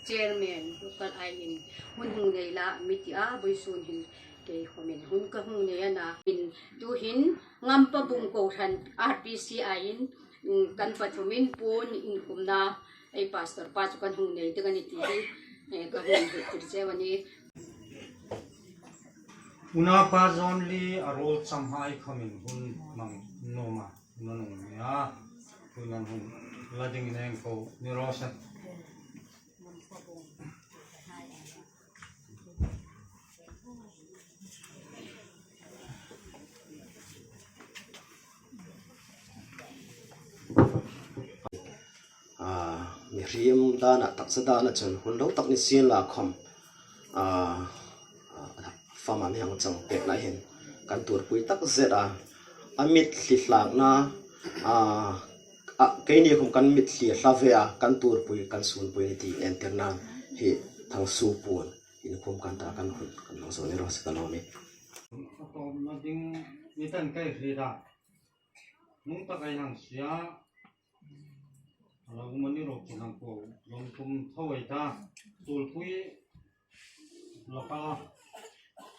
chairman local aiin hun hung nei la mi ti a, vawisun hin kei khawmin hun ka hung nei a na. In tuhin Ngampa Bung kohran R P C aiin, mm, kan pathumin puon inkhumna ei pastor pa chu kan hung nei ding a ni ti hi, eh, ka hung hriltir cheu a nih. Unaupa John Lee a ruol cham hai khawmin hun hmang nuom a, hun a hung nei a, hun an hung la dingin ei ko ni raw se. A, mihriem dana, taksa dana chun hun lo tak ni sienla khawm, a, a, fama mi hang chang pekna hin kan tuorpui takzet a, a mitthli hlakna, a, a, keini khawm kan mitthli a hla ve a, kan tuorpui, kan sunpui ni ti entirnan hi Thangsuo puon inkhum kan ta, kan hun kan hmang zo ni raw se ka lawm e. A tawpna ding ni tan kai hriet a. Nung tak ei hang sie a, a lo um a ni raw, chu hang ko lawm tum tho ei ta. Tuorpui local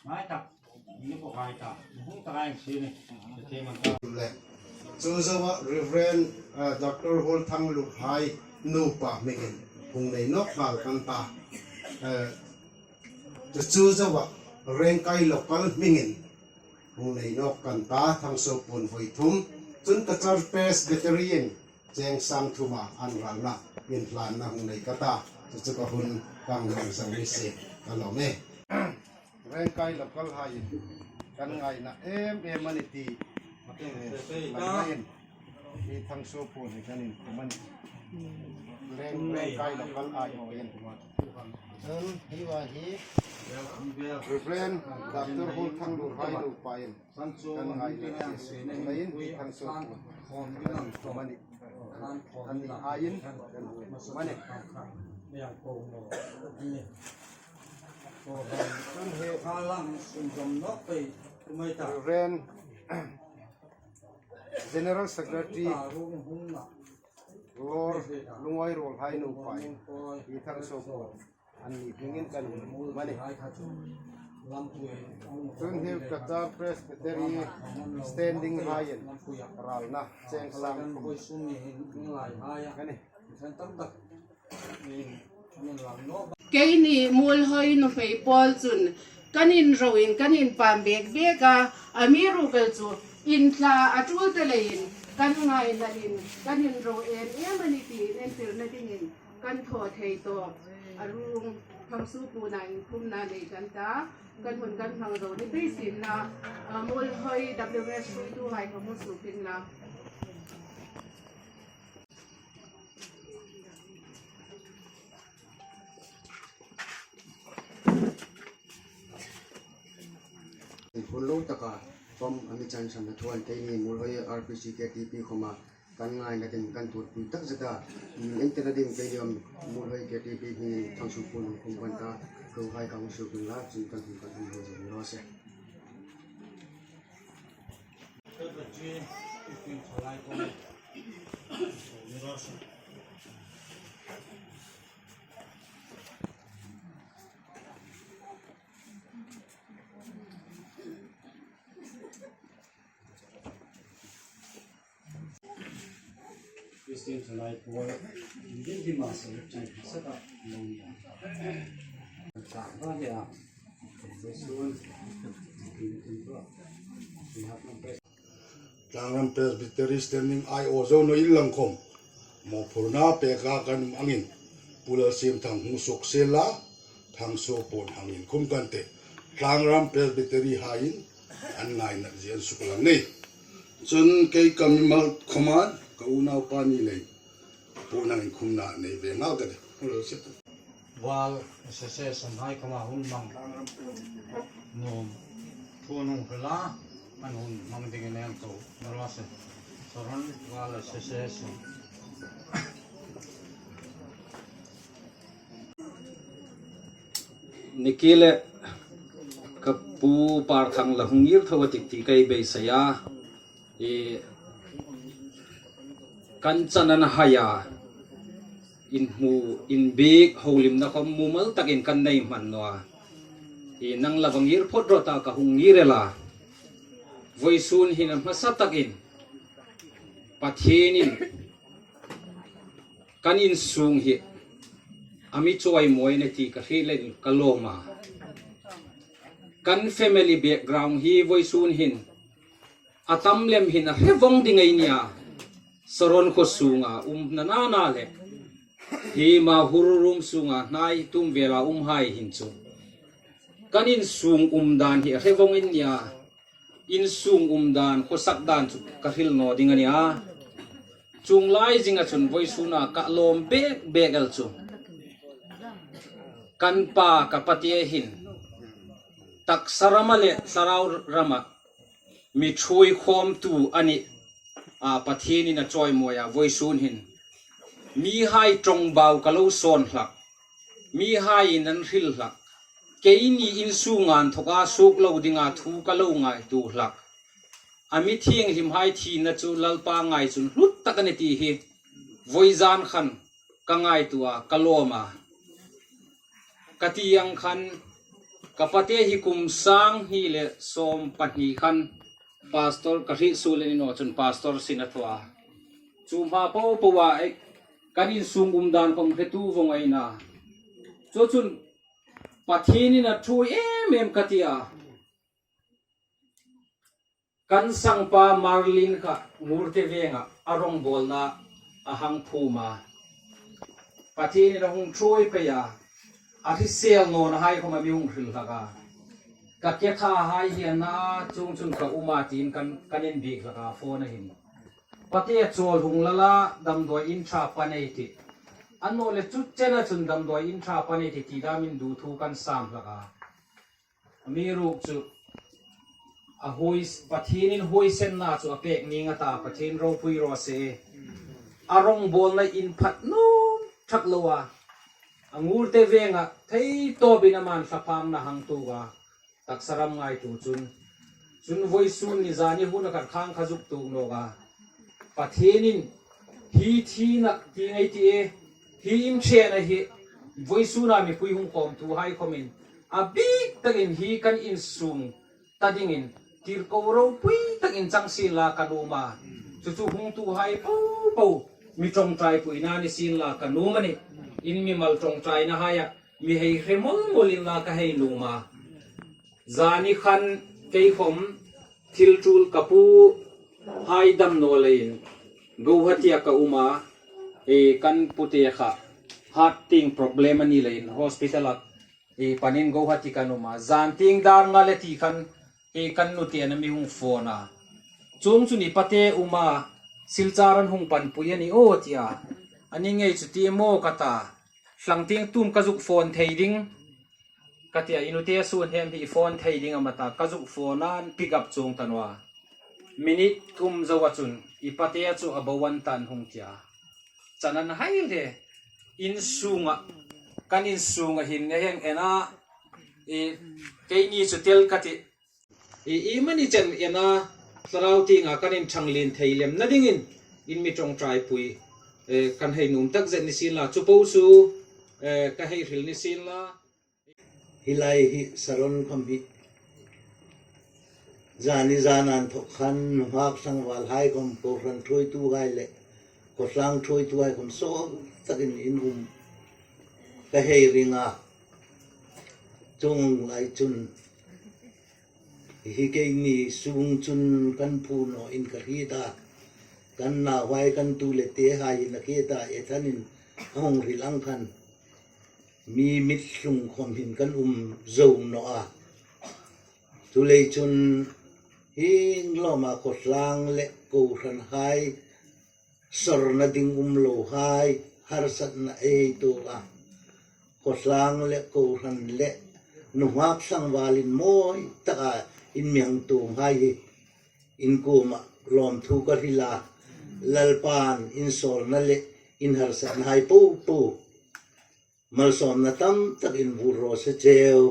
ngai tak ni ko kai ta. Hung tak ei hang sie ni. Chu zoa Reverend, uh, Doctor Hol Thang Lurhai nupa hmingin hung nei nawk nghal kan ta. Uh, chu, chu zoa Rengkai local hmingin hung nei nawk kan ta, Thangsuo puon voi thum. Chun Cachar Presbytery-in cheng sang thuma an ralna inhlanna hung nei ka ta. Chu chu ka hun ka hang hmang zo ni si ka lawm e. Rengkai local haiin kan ngaina em em a ni ti, eh, man ngain hi Thangsuo puon hi kan inkhum a nih. Reng, Rengkai local aiin. Chun hi va hi Reverend Doctor Hol Thang Lurhai nupain kan ngaina leiin hi Thangsuo puon kan inkhum a nih. An ni aiin kan inkhum a nih. Chun hi Reverend General Secretary Lord Lungawi Ruolhai nupain hi Thangsuo puon an ni hmingin kan inkhum a nih. Chun hi Cachar Presbytery standing haiin ralna cheng sang thum a nih. Keini Muolhoi nuhmei pawl chun kan inroin kan inpam bek bek a, amiruokchu inthla a tul ta leiin kan ngaina in kan inro em em a ni ti entirna dingin kan thaw thei tawp. A ruong Thangsuo puona inkhumna nei kan ta, kan hun kan hmang zo ni pei sienla, a, Muolhoi W S hruoituhai ka hmu suok inla. Lo taka pam a mi chan san a thuan te ni Muolhoi R P C K T P khoma kan ngaina ding kan tuorpui tak zeta. Min en tena ding te ni am Muolhoi K T P hmingin thangsuo puon hung khum kan ta. Ko hai ka hung suok ding la chun kan hung kan hung lo zing lo se. Christian thalai pawl, Indian dima se chan saka lo ni a. Tlangram Presbytery Standing I O zo no in lang khom mawphurna peka kan um angin, Pu Lalsiemthang hung suok sien la, thangsuo puon hang inkhum kan tih. Tlangram Presbytery haiin an ngaina zie an suklang nei. Chun kei ka mimal khoma ka unaupa ni lei puon hang inkhumna nei ve ngal ka tih. Wal Association hai khoma hun hmang nuom thu an hung hril a, an hun hmang dingin eng ko na ro se. Saron Wal Association. Nikile ka pu Parthang la hung ngir tho a tik ti kei beisei a. I kan chan an hai a. Inhmu, inbiek, holimna khom mumal takin kan nei hman naw a. I nang la va ngir phot rawh ta ka hung ngir el a. Voisun hin a hmasa takin Pathienin kan insung hi a mi chawimawi a ni ti ka hriet leh ka lawm a. Kan family background hi voisun hin a tam lem hin a hre vong ding ei nia. Saron khaw sunga umna nana le hi ma hurrum sunga hnai tum vela um hai hin chu kan insung um dan hi a hre vong in nia. Insung um dan, khawsak dan chu ka hril naw ding a nia. Chuong lai zinga chun voisuna ka lawm bek bek el chu kan pa, ka pate hin taksa rama le thlarau rama mi ṭhuoi khawmtu a ni a. Pathienin a chawimawi a, voisun hin mihai ṭawngbau ka lo sawn hlak, mihaiin an hril hlak, keini insunga inthoka suok lo dinga thu ka lo ngaituo hlak. A mi thienghlimhai thina chu Lalpa ngai chun hlut tak a ni ti hi vawizan khan ka ngaituo a, ka lawm a. Ka ti ang khan ka pate hi kum sang hni le sawm pahni khan pastor ka hriet suol a ni naw chun pastor sin a thaw a. Chu hma po po a ei kan insung um dan khom hretu vong ei na. Chu chun Pathienin a ṭhuoi em em ka ti a. Kan sangpa Marlin kha Ngurte Venga a rongbawlna a hang phum a. Pathienin a hung ṭhuoi pei a. A hrisel nawna hai khom a mi hung hril hlak a. Ka ke tha hai hi a na chuong chun ka um a tiin kan, kan inbiek hlak a phone a hin. Pate chawl hung la la, damdawi in ṭha pan ei tih. Annawleh chu chena chun damdawi in ṭha pan ei tih ti dam in du thu kan sam hlak a. Amiruokchu a huoi, Pathienin huoisenna chu a pek ning a ta, Pathien ropui raw se. A rongbawlna inphat nuom ṭhak lo a. A Ngurte Venga thei tawpin a man thlaphangna hang tuok a. Taksa ram ngaituo chun. Chun voisun ni zani hun a khat khang kha zuk tuok nawk a. Pathienin hi thina ti ngei ti e, hi inṭhena hi voisuna mipui hung khawmtuhai khomin a bik takin hi kan insung ta dingin tirko ropui takin chang sien la ka nuom a. Chu chu hungtuhai po po mi ṭawngṭaipuina ni sien la ka nuom a nih. In mimal ṭawngṭainahaia mi hei hre mol mol inla ka hei nuom a. Zani khan kei khom thil tul ka puhai dam naw leiin Guwahati-a ka um a, e, kan pute kha heart tieng problem a ni leiin hospital-a, e, panin Guwahati kan um a. Zan tieng dar nga le ti khan, e, kan nute an mi hung phone a. Chuong chun i pate um a, Silchar an hung panpui a ni aw tia. A ni ngei chu ti maw ka ta. Hlangtieng tum ka zuk phone thei ding. Ka tia, i nute sun hem hi i phone thei ding am a ta, ka zuk phone an pick up chuong ta naw a. Minute thum zoa chun i pate chu a bo an tan hung tia. Chan an hai le. Insunga, kan insunga hin ne heng ena, i, keini chu tel ka ti. I, i mani chen ena, thlarau tienga kan inṭhang lien thei lemna dingin, in mi ṭawngṭaipui, eh, kan hei nuom tak zet ni sien la, chu po chu, eh, ka hei hril ni sien la. Hi lai hi Saron khom hi. Zani zan an thawk khan nunghak tlangvalhai khom, kohran thuoituhai le khawtlang thuoituhai khom sawl takin in um ka hei ring a. Chuong lai chun hi keini sung chun kan phu naw in ka hriet a. Kan nauhai kan tu le tehai in a ke ta e thanin a hung hril ang khan. Mi mit hlung khom hin kan um zo naw a. Chuleiin chun hieng lawma khawtlang le kohranhai, sawrna ding um lohai, harsatna ei tuok a. Khawtlang le kohran le nunghak tlangvalin mawi taka in mi hang tuomhai hi in kuoma lawmthu ka hril a. Lalpan in sawrna le in harsatnahai popo malsawmna tam tak in vuor raw se cheu.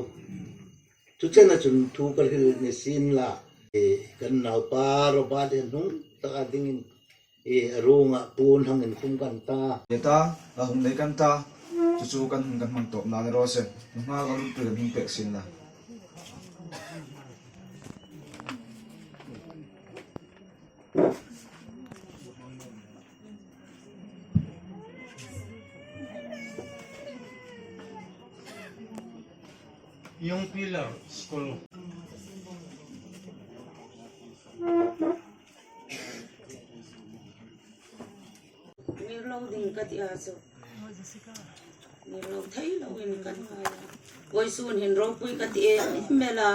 Chu chena chun thu ka hril ni sien la. E, kan naupa Robert hi a hnung taka dingin, e, a ruonga puon hang inkhum kan ta. E ta, a hung nei kan ta. Chu chu kan hung kan hmang tawpna ni raw se. Nunghak a rumpui kan hung pek sien la. Young Pillar School. Ngir lo ding ka ti a chu. Ngir lo thei loin kan ngai a. Vawisun hin ropui ka ti em em a.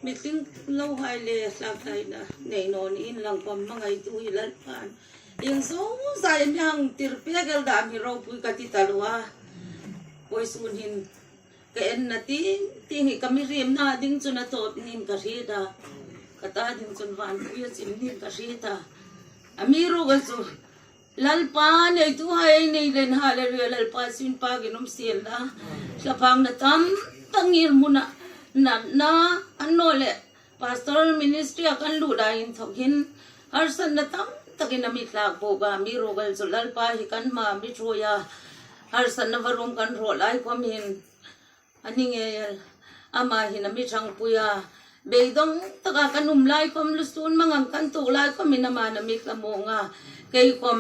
Mi tling lohai le tlak hlaina nei naw ni in lang khom hmangaitu hi Lalpan ieng zong zai mi hang tir pek el dam hi ropui ka ti taluo a. Vawisun hin ka enna tieng tieng hi ka mi riemna ding chun a tawp niin ka hriet a. Ka ta ding chun vanpui a chim niin ka hriet a. Amiruokchu Lalpa neituhai nei len ha le ri Lalpa sin pa ginum sien la. Thlaphangna tam tak ngirhmuna natna annawleh Pastoral ministry-a kan lut lai inthawk hin harsatna tam takin a mi tlak bawk a, amiruokchu Lalpa hi kan hmaa mi ṭhuoi a, harsatna varum kan hraw lai khom hin a ni ngei el, ama hin a mi ṭhangpui a, beidawng taka kan um lai khom, lusûn mangang kan tuok lai khom hin ama hin a mi thlamuong a, kei khom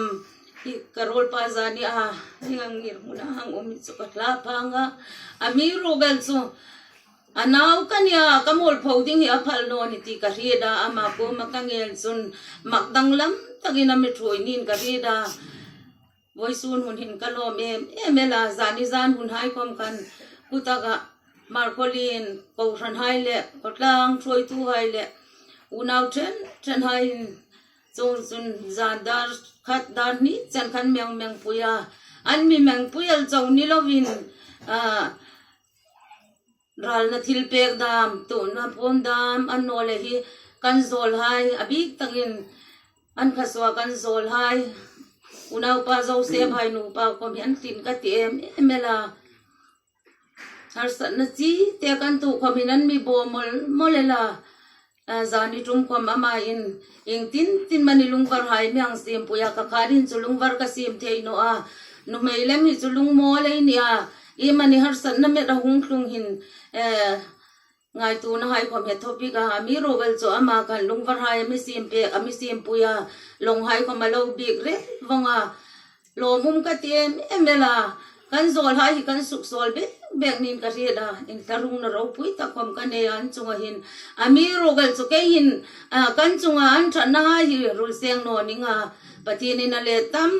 hi ka ruolpa zani a, hi ngang ngirhmuna hang um hi chu ka thlaphang a, amiruokchu a nau ka nia, ka mualpho ding hi a phal naw ni ti ka hriet a, ama kuoma ka ngên chun mak danglam takin a mi ṭhuoi niin ka hriet a. Vawisun hun hin ka lawm em em el a, zani zan hunhai khom khan kutaka Markolin, kohranhai le khawtlang ṭhuoituhai le unau ṭhen ṭhenhai hin chuong chun zan dar khat dar hni chen khan meng mengpui a, an mi mengpui el chau ni loin, a, ralna thil pek dam, tuokna puon dam, annawleh hi kan zawlhai, a bik takin an kha suok kan zawlhai, unaupa Joseph hai nupa khom hi an tlin ka ti em em el a. Harsatna chi te kan tuok khom hin an mi bo mol mol el a. A, zani ṭum khom ama hin ieng tin tin mani lungvarhai mi hang siempui a, ka kharin chu lungvar ka siem thei naw a, nuhmei lem hi chu lungmawl ei ni a, iemani harsatna met a hung tlung hin, eh, ngaituonahai khom hi a thaw bik a, amiruokchu ama khan lungvarhai a mi siem pek, a mi siempui a, lawnghai khom a lo biek reng vong a, lawmum ka ti em em el a, kan zawlhai hi kan suksawl bek bek niin ka hriet a, inthlahrungna ropui tak khom ka nei a an chunga hin, amiruokchu kei hin, a, kan chunga an ṭhatnahai hi ruol seng naw ning a, Pathienin a let tam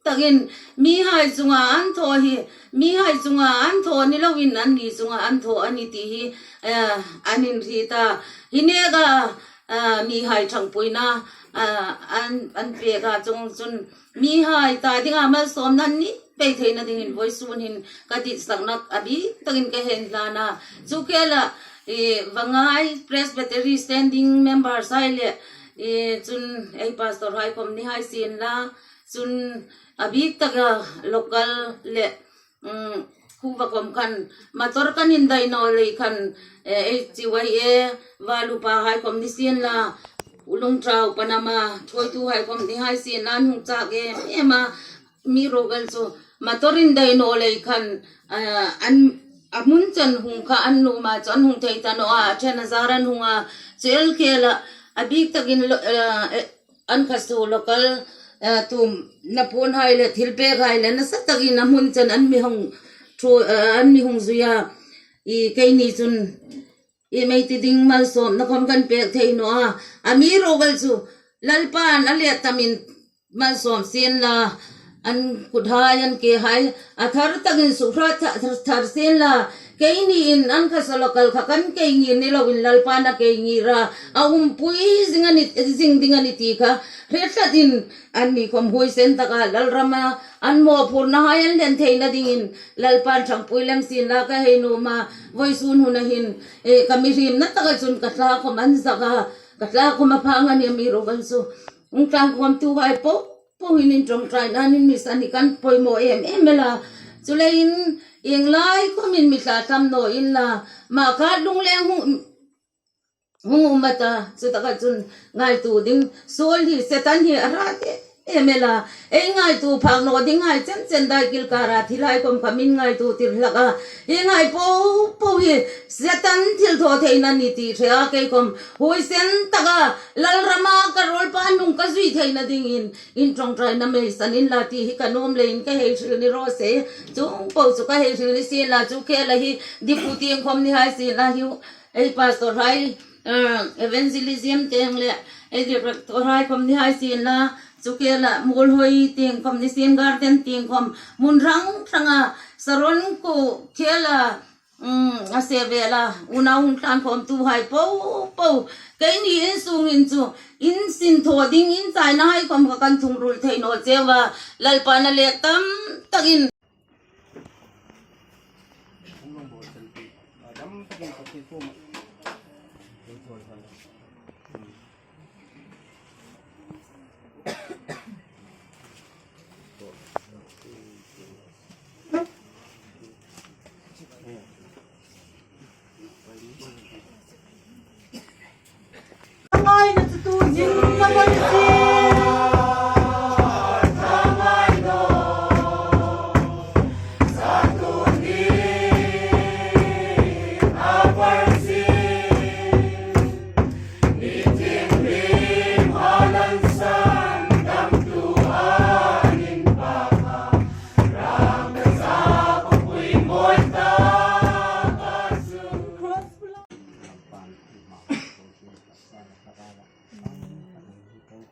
takin mihai chunga an thaw hi, mihai chunga an thaw ni loin anni chunga an thaw a ni ti hi, a, an inhriet a, hi neka, a, mihai ṭhangpuina, a, an, an pek a, chuong chun mihai ta dinga malsawmna ni pei theina dingin vawisun hin ka ditsakna a bik takin ka hang hlan a. Chu khela, eh, Vangai Presbytery Standing Members hai le, eh, chun ei pastor hai khom ni hai sien la, chun a bik taka local le, um, khuo va khom khan motor kan indai naw lei khan, eh, ei C Y A Valupa hai khom ni sien la, Ulungtau Panama thuoitu hai khom ni hai sien la, an hung chak em em a, mi ruok el chu motor indai naw lei khan, ah, an, a hmun chen hung kha an nuom a, chu an hung thei ta naw a, a ṭhen a zar an hung a, chu el khela, a bik takin lo, ah, eh, an kha su local, ah, tumna puon hai le, thilpek hai le, nasa takin a hmun chen an mi hung thu, ah, an mi hung zui a, i keini chun, i mei ti ding malsawmna khom kan pek thei naw a. A mi ruok el chu Lalpan a let tamin malsawm sien la, an kut hai, an ke hai, a thar takin sukhrat thar, thar, thar sien la, keini in an kha su local kha kan kei ngir ni loin Lalpan a kei ngir a, a umpui zing a ni, zing ding a ni ti kha hre tlatin anni khom huoisen taka Lalrama an mawphurna hai an hlen theina dingin Lalpan ṭhangpui lem sien la ka hei nuom a, vawisun huna hin, eh, ka mihriemna taka chun ka thla khom an zak a, ka thla khom a phang a ni a mi ruok el chu. Hung tlan khawmtu hai po po hin in ṭawngṭainain mi san hi kan poimaw em em el a. Chuleiin ieng lai khomin mi thla tham naw inla, ma kha lungleng hung, hung um a ta, chutaka chun ngaituo ding suol hi Setan hi a hrat em em el a. Ei ngaituo phak naw ding hai chen chen dai kil kara thil hai khom kha min ngaituo tir hlak a. Hi ngai po po hi Setan thilthawtheina ni ti hre a, kei khom huoisen taka Lalrama ka ruolpa nung ka zui theina dingin in ṭawngṭaina mei san inla ti hi ka nuom leiin ka hei hril ni raw se. Chuong po chu ka hei hril ni sien la, chu khela hi dipu tieng khom ni hai sien la hi, ei pastor hai, eh, evangelism tieng le, ei director hai khom ni hai sien la, chu khela Muolhoi tieng khom ni sien, garden tieng khom, hmun hrang hranga Saron khuo khela, um, a se vel a, unau hung tlan khawmtu hai po po, keini in sungin chu in sin thaw ding, in chaina hai khom kha kan thungrul thei naw cheu a, Lalpan a let tam takin.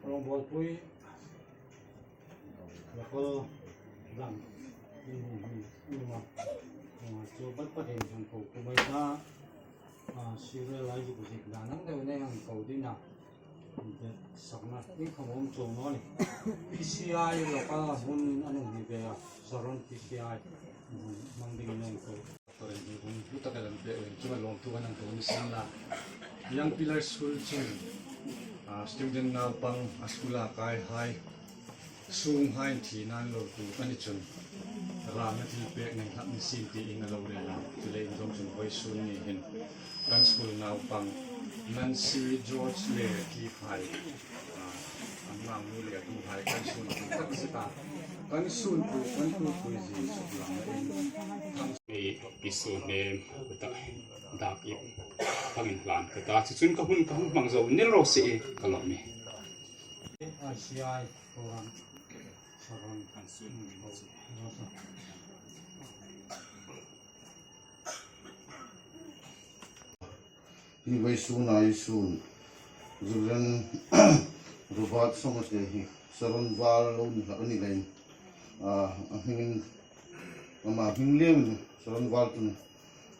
Rongbawlpui local dam in hung hung hung a, chu pat patin hung ko kumai ta, a, serial lai zik zik dan ang deu nei hang ko ding a. Sakna in khawm chuong naw ni. P C I local hun an hung ni ve a, Saron P C I hun mang ding nei ko. Turin hi hun hlu tak a lam pek in, chunga lawmthu kan hang ko ni sien la. Young Pillar School chun, ah, student naupang, a school-a kai hai, sung hai thina an lo tu ka ni chun, ramna thilpek nei hlak ni sien tiin a lo rel a. Chuleiin zawng chun vawisun ni hin kan school naupang Nancy, George le Cliff hai, ah, an mangnu le a tu hai kan sun tak zeta, kan sun tu, kan tu pui zi suk lam in. Ei, pi su ne, ta, dak i, pangin hlan ka ta, chu chun ka hun, ka hun hmang zo, nil ro se e, ka lo mi. Ai, si ai, ko ran, sa ran, kan sun. Hi vawisuna i sun, Reverend Robert Sawngate hi Saron val lo ni hlak a ni leiin, a, a hmingin, ama hming leiin Saron val chun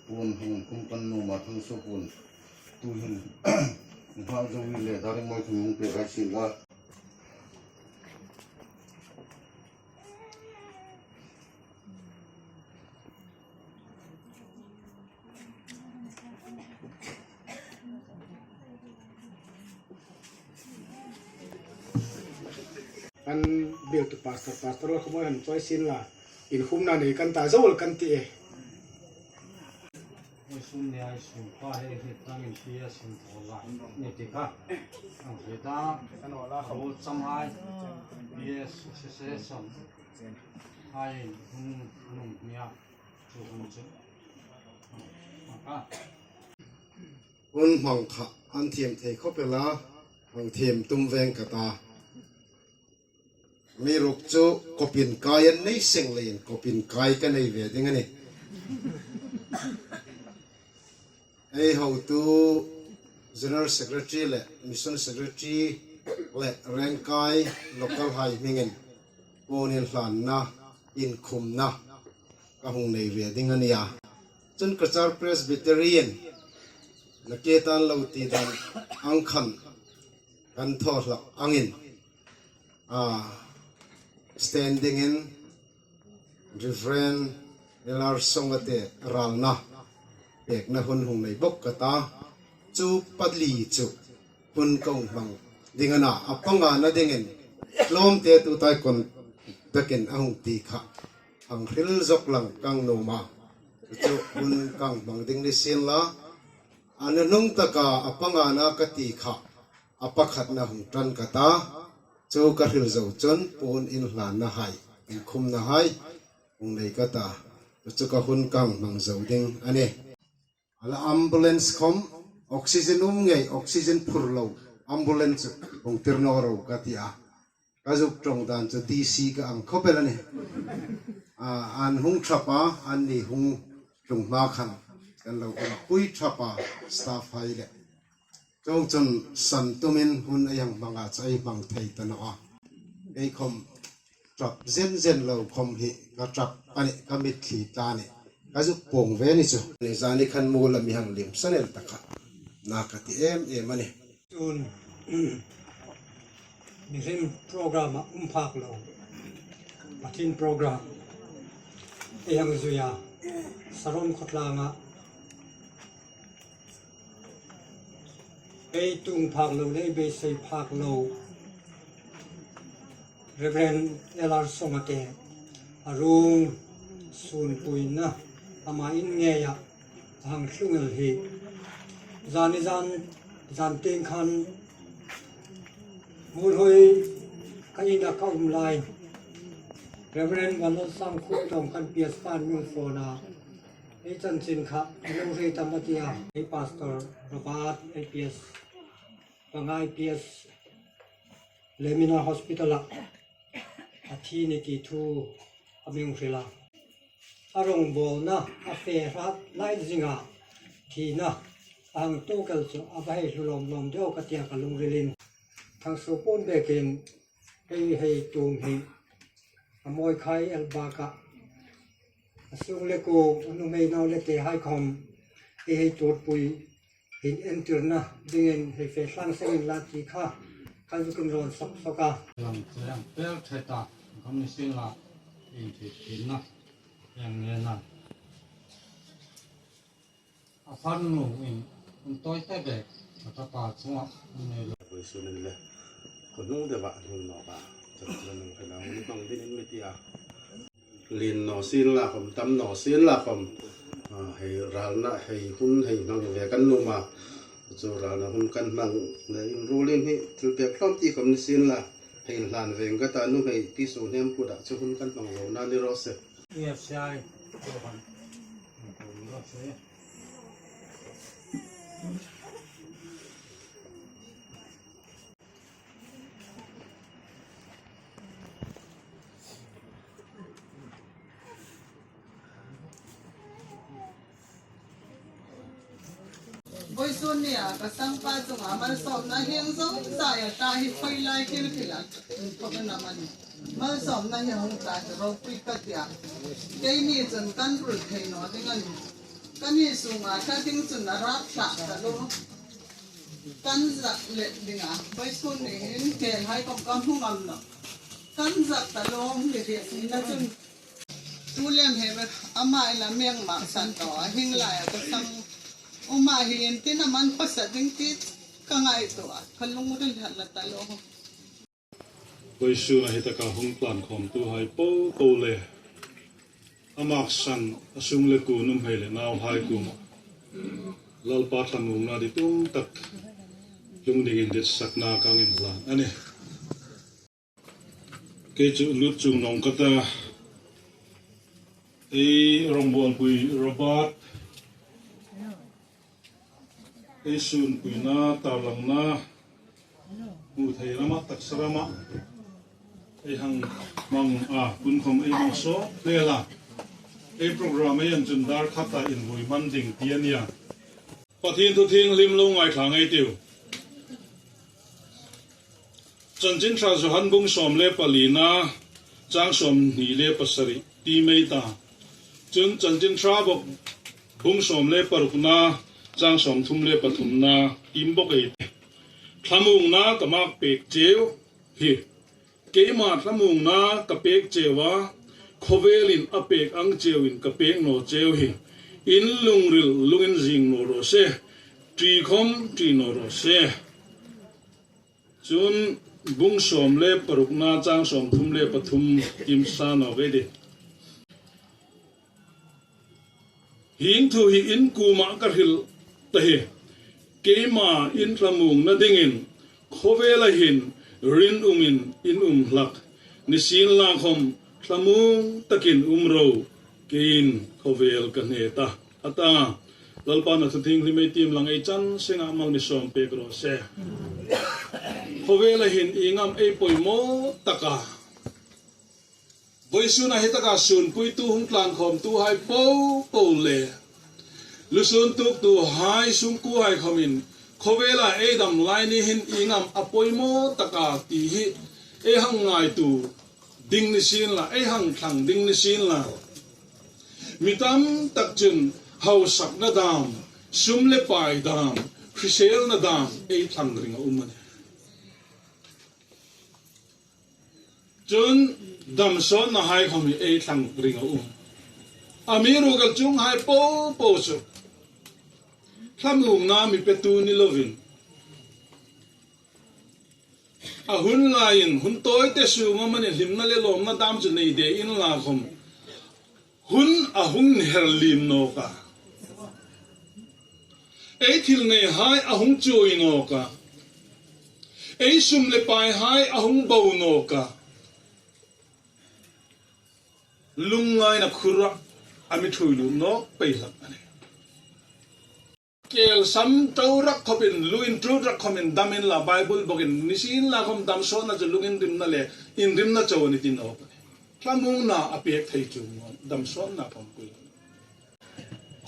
puon hang kum kan nuom a, Thangsaw puon tuhin nghak zo le daring mawi thum hung pek a sin la. Kan bialtu pastor, pastor la khawm han chawi sien la, inkhumna nei kan ta zo el kan ti e. Oi, sun ni ai sun pa he he tang in P S in tho la. Ni ti ka. Ang he ta. Kan ola khawm. Ro cham ai. P S Association. Ai, hun, hun nia. Chu hun chu. Ka. Hun hmang kha an thiem thei khawp el a, hang thiem tum veng ka ta. Mi ruk chu kawpin kai an nei seng leiin kawpin kai ka nei ve ding a nih. Ei hotu General Secretary le Mission Secretary le Rengkai local hai hmingin puon inhlanna, inkhumna ka hung nei ve ding a nih a. Chun Cachar Presbyterian na ke tan lo ti dan ang khan kan thaw hlak angin, a, standing in Reverend L R Songate ralna pekna hun hung nei bawk ka ta. Chu pali chu hun ka hung hmang ding a na, a pangana dingin tlawmte tu tai kon takin a hung ti kha hang hril zawk lang ka nuom a. Chu hun ka hung hmang ding ni sien la, a nunung taka a pangana ka ti kha a pakhatna hung ṭan ka ta. Chu ka hril zo chun puon inhlanna hai, inkhumna hai hung nei ka ta. Chu ka hun ka hung hmang zo ding a nih. A la ambulance khawm, oxygen um ngei, oxygen phur lo ambulance hung tir naw ro ka ti a. Ka zuk ṭawng dan chu D C ka ang khawp el a nih. A, an hung ṭhap a, anni hung tlung hma khan kan lo umpui ṭhap a, staff hai le. Chuongchun san tumin hun ei hang hmang a, chu ei hmang thei ta naw a. Kei khawm ṭap zen zen lo khawm hi ka ṭap a nih, ka mitthli ta a nih. Ka zuk puong ve ni chu. Ni zani khan mu la mi hang lim san el ta kha. Na ka ti em em a nih. Chun, mihring program a um phak lo. Pathian program. Ei hang zui a. Sarom khawtlanga. Ei tung phak lo, ei beisei phak lo. Reverend L R Songate a ruong sunpuina ama in ngeia a hang tlung el hi. Zani zan, zan tieng khan Muolhoi ka ina ka um lai. Reverend Vanlalsangkhup tawng kan P S pan min phone a. Ei chanchin kha, ei lo hre tam a ti a. Ei Pastor Robert A P S, Pangai P S, Lemina Hospital a, a thi ni ti thu a mi hung hril a. A rawngbawlna, a fe hrat lai zinga thina a hang tuok el chu a va hei hlu lawm lawm deu ka tia ka lungrilin. Thangsuo puon bekin ei hei tuom hi a mawi khai el bak a. A sung le kuo, a nuhmei nau le tehai khawm ei hei tuorpui hin entirna dingin hei fe tlang seng inla ti kha kan zuk inrawn sawk sawk a. Lang che ang pel che ta, gam ni sien la, in thei thinna, yang nge na. A farnu in, un tawi ta bek, a tapa chunga, un nei lo. Vawisun in le, khaw hnung deuha hnung nawk a, chun chun an hre lo, hun hmang dingin mi ti a. Lien naw sien la khawm, tam naw sien la khawm, a, hei ralna, hei hun, hei hmang ve kan nuom a. Chu ralna hun kan hmang le inruolin hi thil pek hlawm ti khawm ni sien la, hei inhlan ve ang ka ta, nuhmei Pi Suhnem kutah chu hun kan hmang lo na ni raw se. Yes, sai. Vawisun nia ka sangpa chunga malsawmna hieng zawng zai a ta hi khoi lai kilkil a, inthawk a nam a nih. Malsawmna hi hung ta hi ropui ka ti a. Keini chun kan rul thei naw ding a nih. Kan i sunga ta ding chun a rak thlak ta lo. Kan zak let ding a, vawisun ni hin hmelhai khawm ka hmu ngam nawh. Kan zak ta lo, mi hriet nina chun. Tu lem he ama ila meng mak san tawh, a hing laia ka sang. Uma hi intin a man khawsa ding ti ka ngaituo a, ka lungril hlat la ta lo. Vawisuna hi taka hung tlan khawmtuhai po po le a maksan a sung le kuo nuhmei le nauhai kuoma Lalpa thlamuongna ditum tak lungdingin ditsakna ka hang inhlan a nih. Kei chu lut chung nawng ka ta, ei rongbawlpui Robert, ei sunpuina, tarlangna, hmu thei rama, taksa rama ei hang hmang a, hun khawm ei hmang sawt hle a, ei program ei en chun dar khata invui hman ding ti a nih a. Pathien thu thienghlim lo ngaithla ngei ei tiu. Chanchin Ṭha Johan bung sawm le palina, chang sawmhni le pasari ti mei ta. Chun Chanchin Ṭha bawk bung sawm le parukna, chang sawmthum le pathumna, im bawk ei tih. Thlamuongna ka mak pek cheu hi, keima thlamuongna ka pek cheu a, khawvelin a pek ang cheuin ka pek naw cheu hi, in lungril lungin zing naw raw se, ṭi khawm ṭi naw raw se. Chun bung sawm le parukna, chang sawmthum le pathum, im sa naw ei tih. Hieng thu hi in kuoma ka hril ta hi, keima in thlamuongna dingin khawvela hin rinumin in um hlak. Nisienlakhawm thlamuong takin um ro, keiin khawvel ka hne ta, a ta. Lalpan a thu thienghlim ei tiem lang ei chan senga mal mi sawm pek raw se. Khawvela hin ieng am ei poimaw tak a, vawisuna hi taka sunpuitu hung tlan khawmtuhai po po le lusun tuktuhai sungkuohai khawmin khawvela ei dam lai ni hin ieng am a poimaw tak a ti hi ei hang ngaituo ding ni sien la, ei hang thlang ding ni sien la. Mi tam tak chun hausakna dam, sum le pai dam, hriselna dam ei thlang ring a um a nih. Chun damsawtnahai khawm hi ei thlang ring a um. Amiruokchu chuonghai po po chu thlamuongna mi petu ni lovin, a hun laiin hun tawite sunga mani hlimna le lawmna dam chu nei de inla khawm, hun a hung inher liem nawk a, ei thil neihai a hung chuoi nawk a, ei sum le paihai a hung bo nawk a, lungngaina khura a mi ṭhuoi lut nawk pei hlak a nih. Kelsam ṭo rak khawpin, lu inṭhut rak khawmin dam inla, Bible bawkin nisienlakhawm damsawtna chu lunginrimna le inrimna chau a nih ti nawk. Thlamuongna a pek thei chuong naw, damsawtna khawmpui.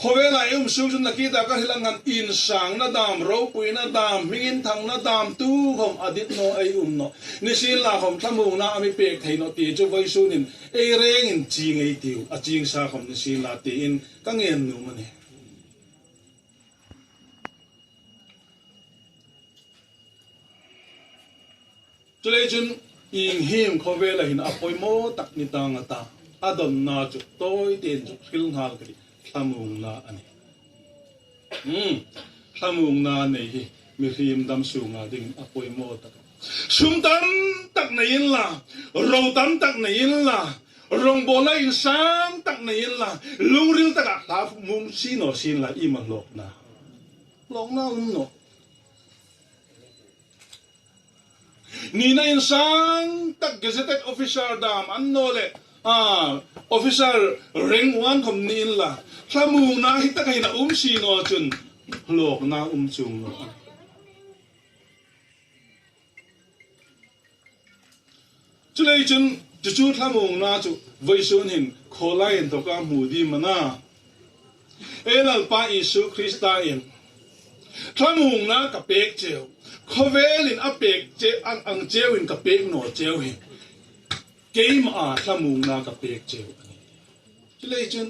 Khawvela ei um sung chun nakie taka hril ang khan insangna dam, ropuina dam, hming inthangna dam tukhawm a dit naw ei um nawh. Nisienlakhawm thlamuongna a mi pek thei nawh ti chu vawisunin ei rengin chieng ei tiu, a chiengsa khawm nisienla tiin ka ngen nuom a nih. Chuleiin chun ieng hin khawvela hin a poimaw tak ni tang a ta, a dawnna chu tawitein chu hril nghal ka tih, thlamuongna a nih. Hmm, thlamuongna nei hi mihriem dam sunga ding a poimaw tak. Sum tam tak nei inla, ro tam tak nei inla, rongbawlna insang tak nei inla, lungril taka thlamuong si naw sienla, iem a hlawkna? Hlawkna um nawh. Nina insang tak gazetted officer dam annawleh, a, officer rank one khawm ni inla, thlamuongna hi taka hin a um si naw chun hlawkna um chuong naw. Chuleiin chun chu chu thlamuongna chu vawisun hin khawlai inthawka hmu ding am a na? Ei Lalpa Isu Kristain thlamuongna ka pek cheu, khawvelin a pek che, ang, ang cheuin ka pek naw cheu hi, keimaa thlamuongna ka pek cheu a nih. Chuleiin chun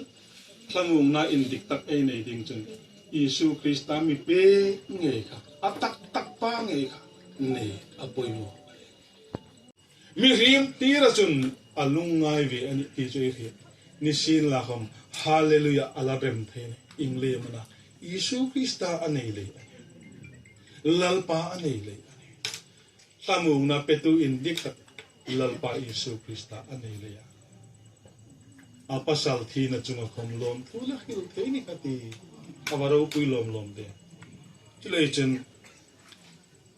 thlamuongna indik tak ei nei ding chun Isu Krista mi pek ngei kha, a tak tak pa ngei kha nei a poimaw. Mihriem tira chun a lungngai ve a nih ti chu ei hriet. Nisienlakhawm Hallelujah a la rem thei a nih. Ieng leiin am a na? Isu Krista a nei lei a nih. Lalpa a nei lei a nih. Thlamuongna petu indik tak Lalpa Isu Krista a nei leia, a pasal thina chunga khom lawmthu la hril thei ni kha ti, a va ropui lawm lawm de. Chuleiin chun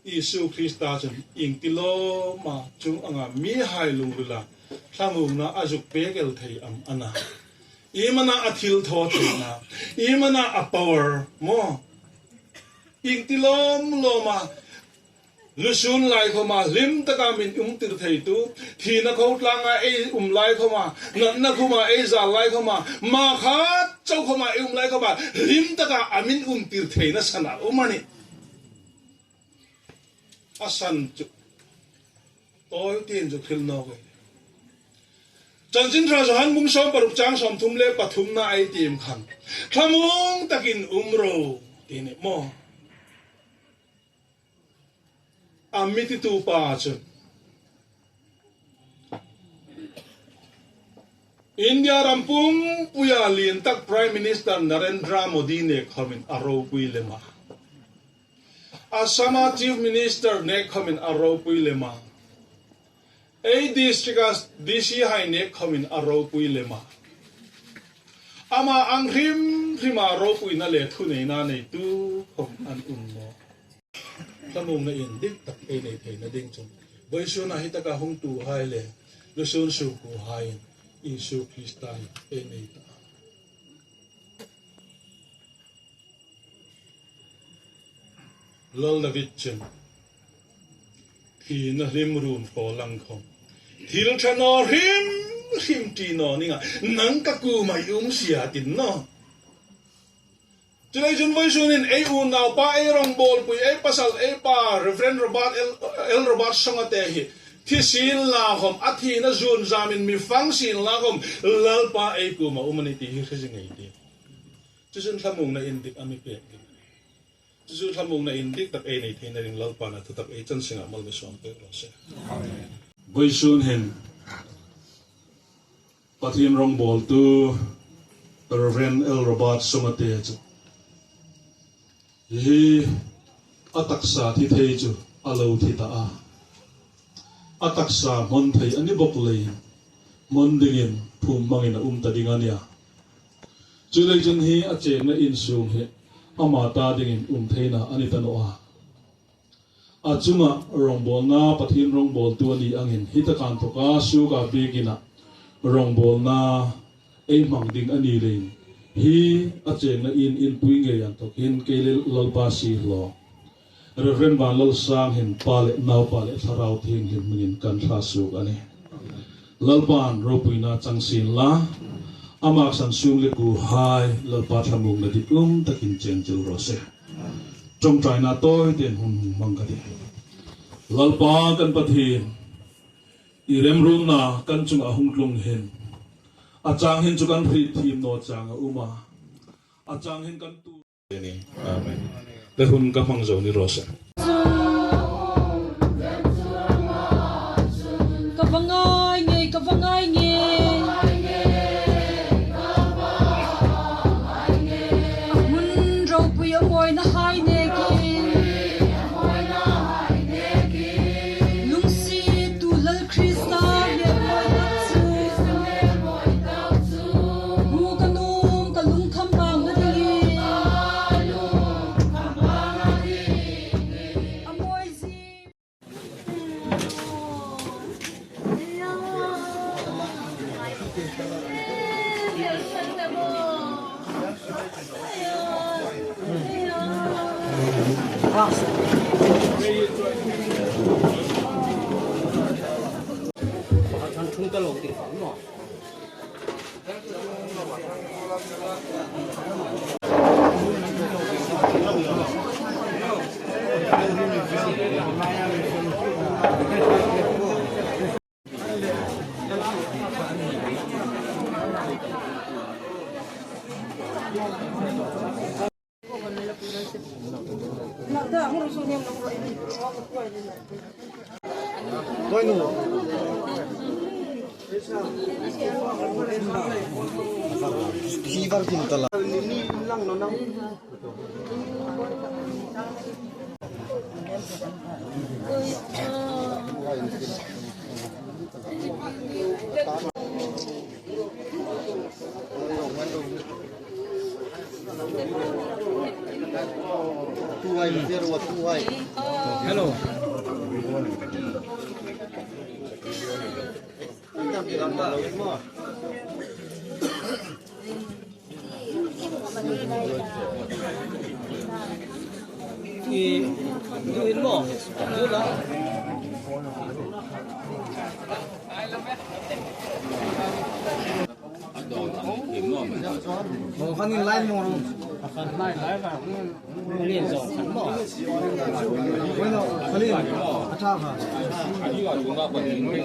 Isu Krista chun ieng ti lawma chung anga mihai lungrila thlamuongna a zuk pek el thei am a na? Iem a na a thilthawtheina, iem a na a power maw? Ieng ti lawm lawma, lusun lai khoma hlim taka min umtir theitu, thina khawtlanga ei um lai khoma, natna khoma ei zal lai khoma, ma khat chau khoma ei um lai khoma, hlim taka a min umtir theina san a um a nih. A san chu tawi tin chu hril nawk ei. Chanchin Ṭha Johan bung sawm paruk chang sawmthum le pathumna ei tiem khan, thlamuong takin um ro, ti ni maw? A mi titu pa chun India ram pumpuia lien tak Prime Minister Narendra Modi nek khomin a ropui lem a. Assam Chief Minister nek khomin a ropui lem a. Ei district a D C hai nek khomin a ropui lem a. Ama ang hrim hrima ropuina le thuneina neitu khom an um nawh. Thlamuongna indik tak ei nei theina ding chun, vawisuna hi taka hungtuhai le lusun suoktuhaiin Isu Krista hi ei nei ta. Lal David chun, thina hlim run khaw lang khom, thil ṭha naw hrim hrim ti naw ninga, nang ka kuoma i um si a, a ti nawh. Chuleiin chun vawisunin ei unaupa, ei rawngbawlpui, ei pasal, ei pa, Reverend Robert L, L Robert Songate hi thi sienla khom, a thina zun zamin mi fang sienla khom, Lalpa ei kuoma um a nih ti hi hre zing ei tih. Chu chun thlamuongna indik a mi pek ding. Chu chu thlamuongna indik tak ei nei theina ding Lalpan a thu tak ei chan singah mal mi sawm pek raw se. Vawisun hin Pathien rawngbawltu Reverend L Robert Songate chu hi a taksa thi thei chu a lo thi ta a. A taksa hmawn thei a ni bawk leiin hmawn dingin phum hmangin a um ta ding a nih a. Chuleiin chun hi a chengna in sung hi ama ta dingin um theina a ni ta naw a. A chunga rawngbawlna, Pathien rawngbawltu a ni angin, hi taka inthoka suoka biekin a rawngbawlna ei hmang ding a ni leiin, hi a chengna in, inpui ngei inthok hin kei le Lalpa siehlaw Reverend Vanlalsang hin Pa le Naupa le Thlarau Thienghlim hmingin kan thla suok a nih. Lalpan ropuina chang sienla, a maksan sung le kuohai Lalpa thlamuongna ditum takin cheng cheu raw se. Ṭawngṭaina tawiten hun hung hmang ka tih. Lalpa kan Pathien, i remruotna kan chunga hung tlung hin, a chang hin chu kan hriet thiem naw chang a um a, a chang hin kan tu Amen. Le hun ka hmang zo ni raw se. Ka va ngai ngei, ka va ngai ngei. A hmun ropui a mawina hai nekin. Lungsiettu Lal Krista hmel mawi tak chu. Hmu ka nuom ka lungkham bang na dingin. A mawi zing. Hello. Aw, khan in line mo ro. Khan line, line, line. Line zo khan mo. Bueno, khalin. Ata ha.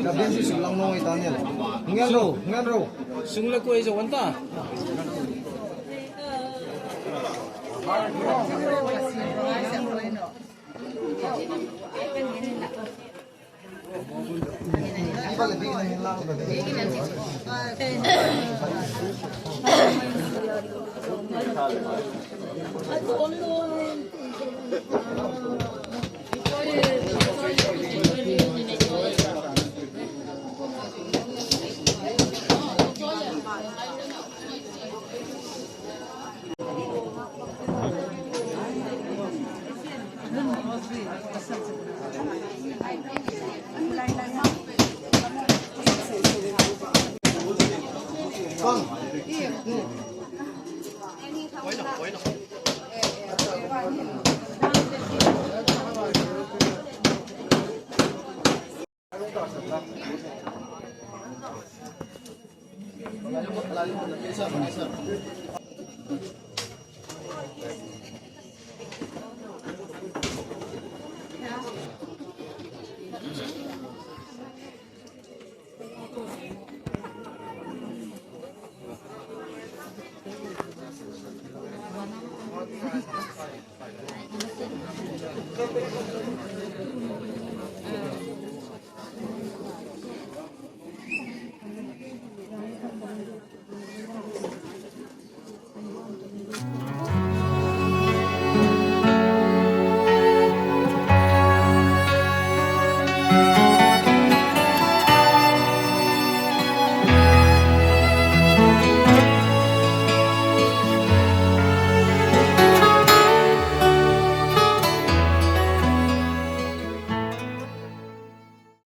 Da ben si lang no ita ne. Ngen ro, ngen ro. Sung le koi zo wan ta.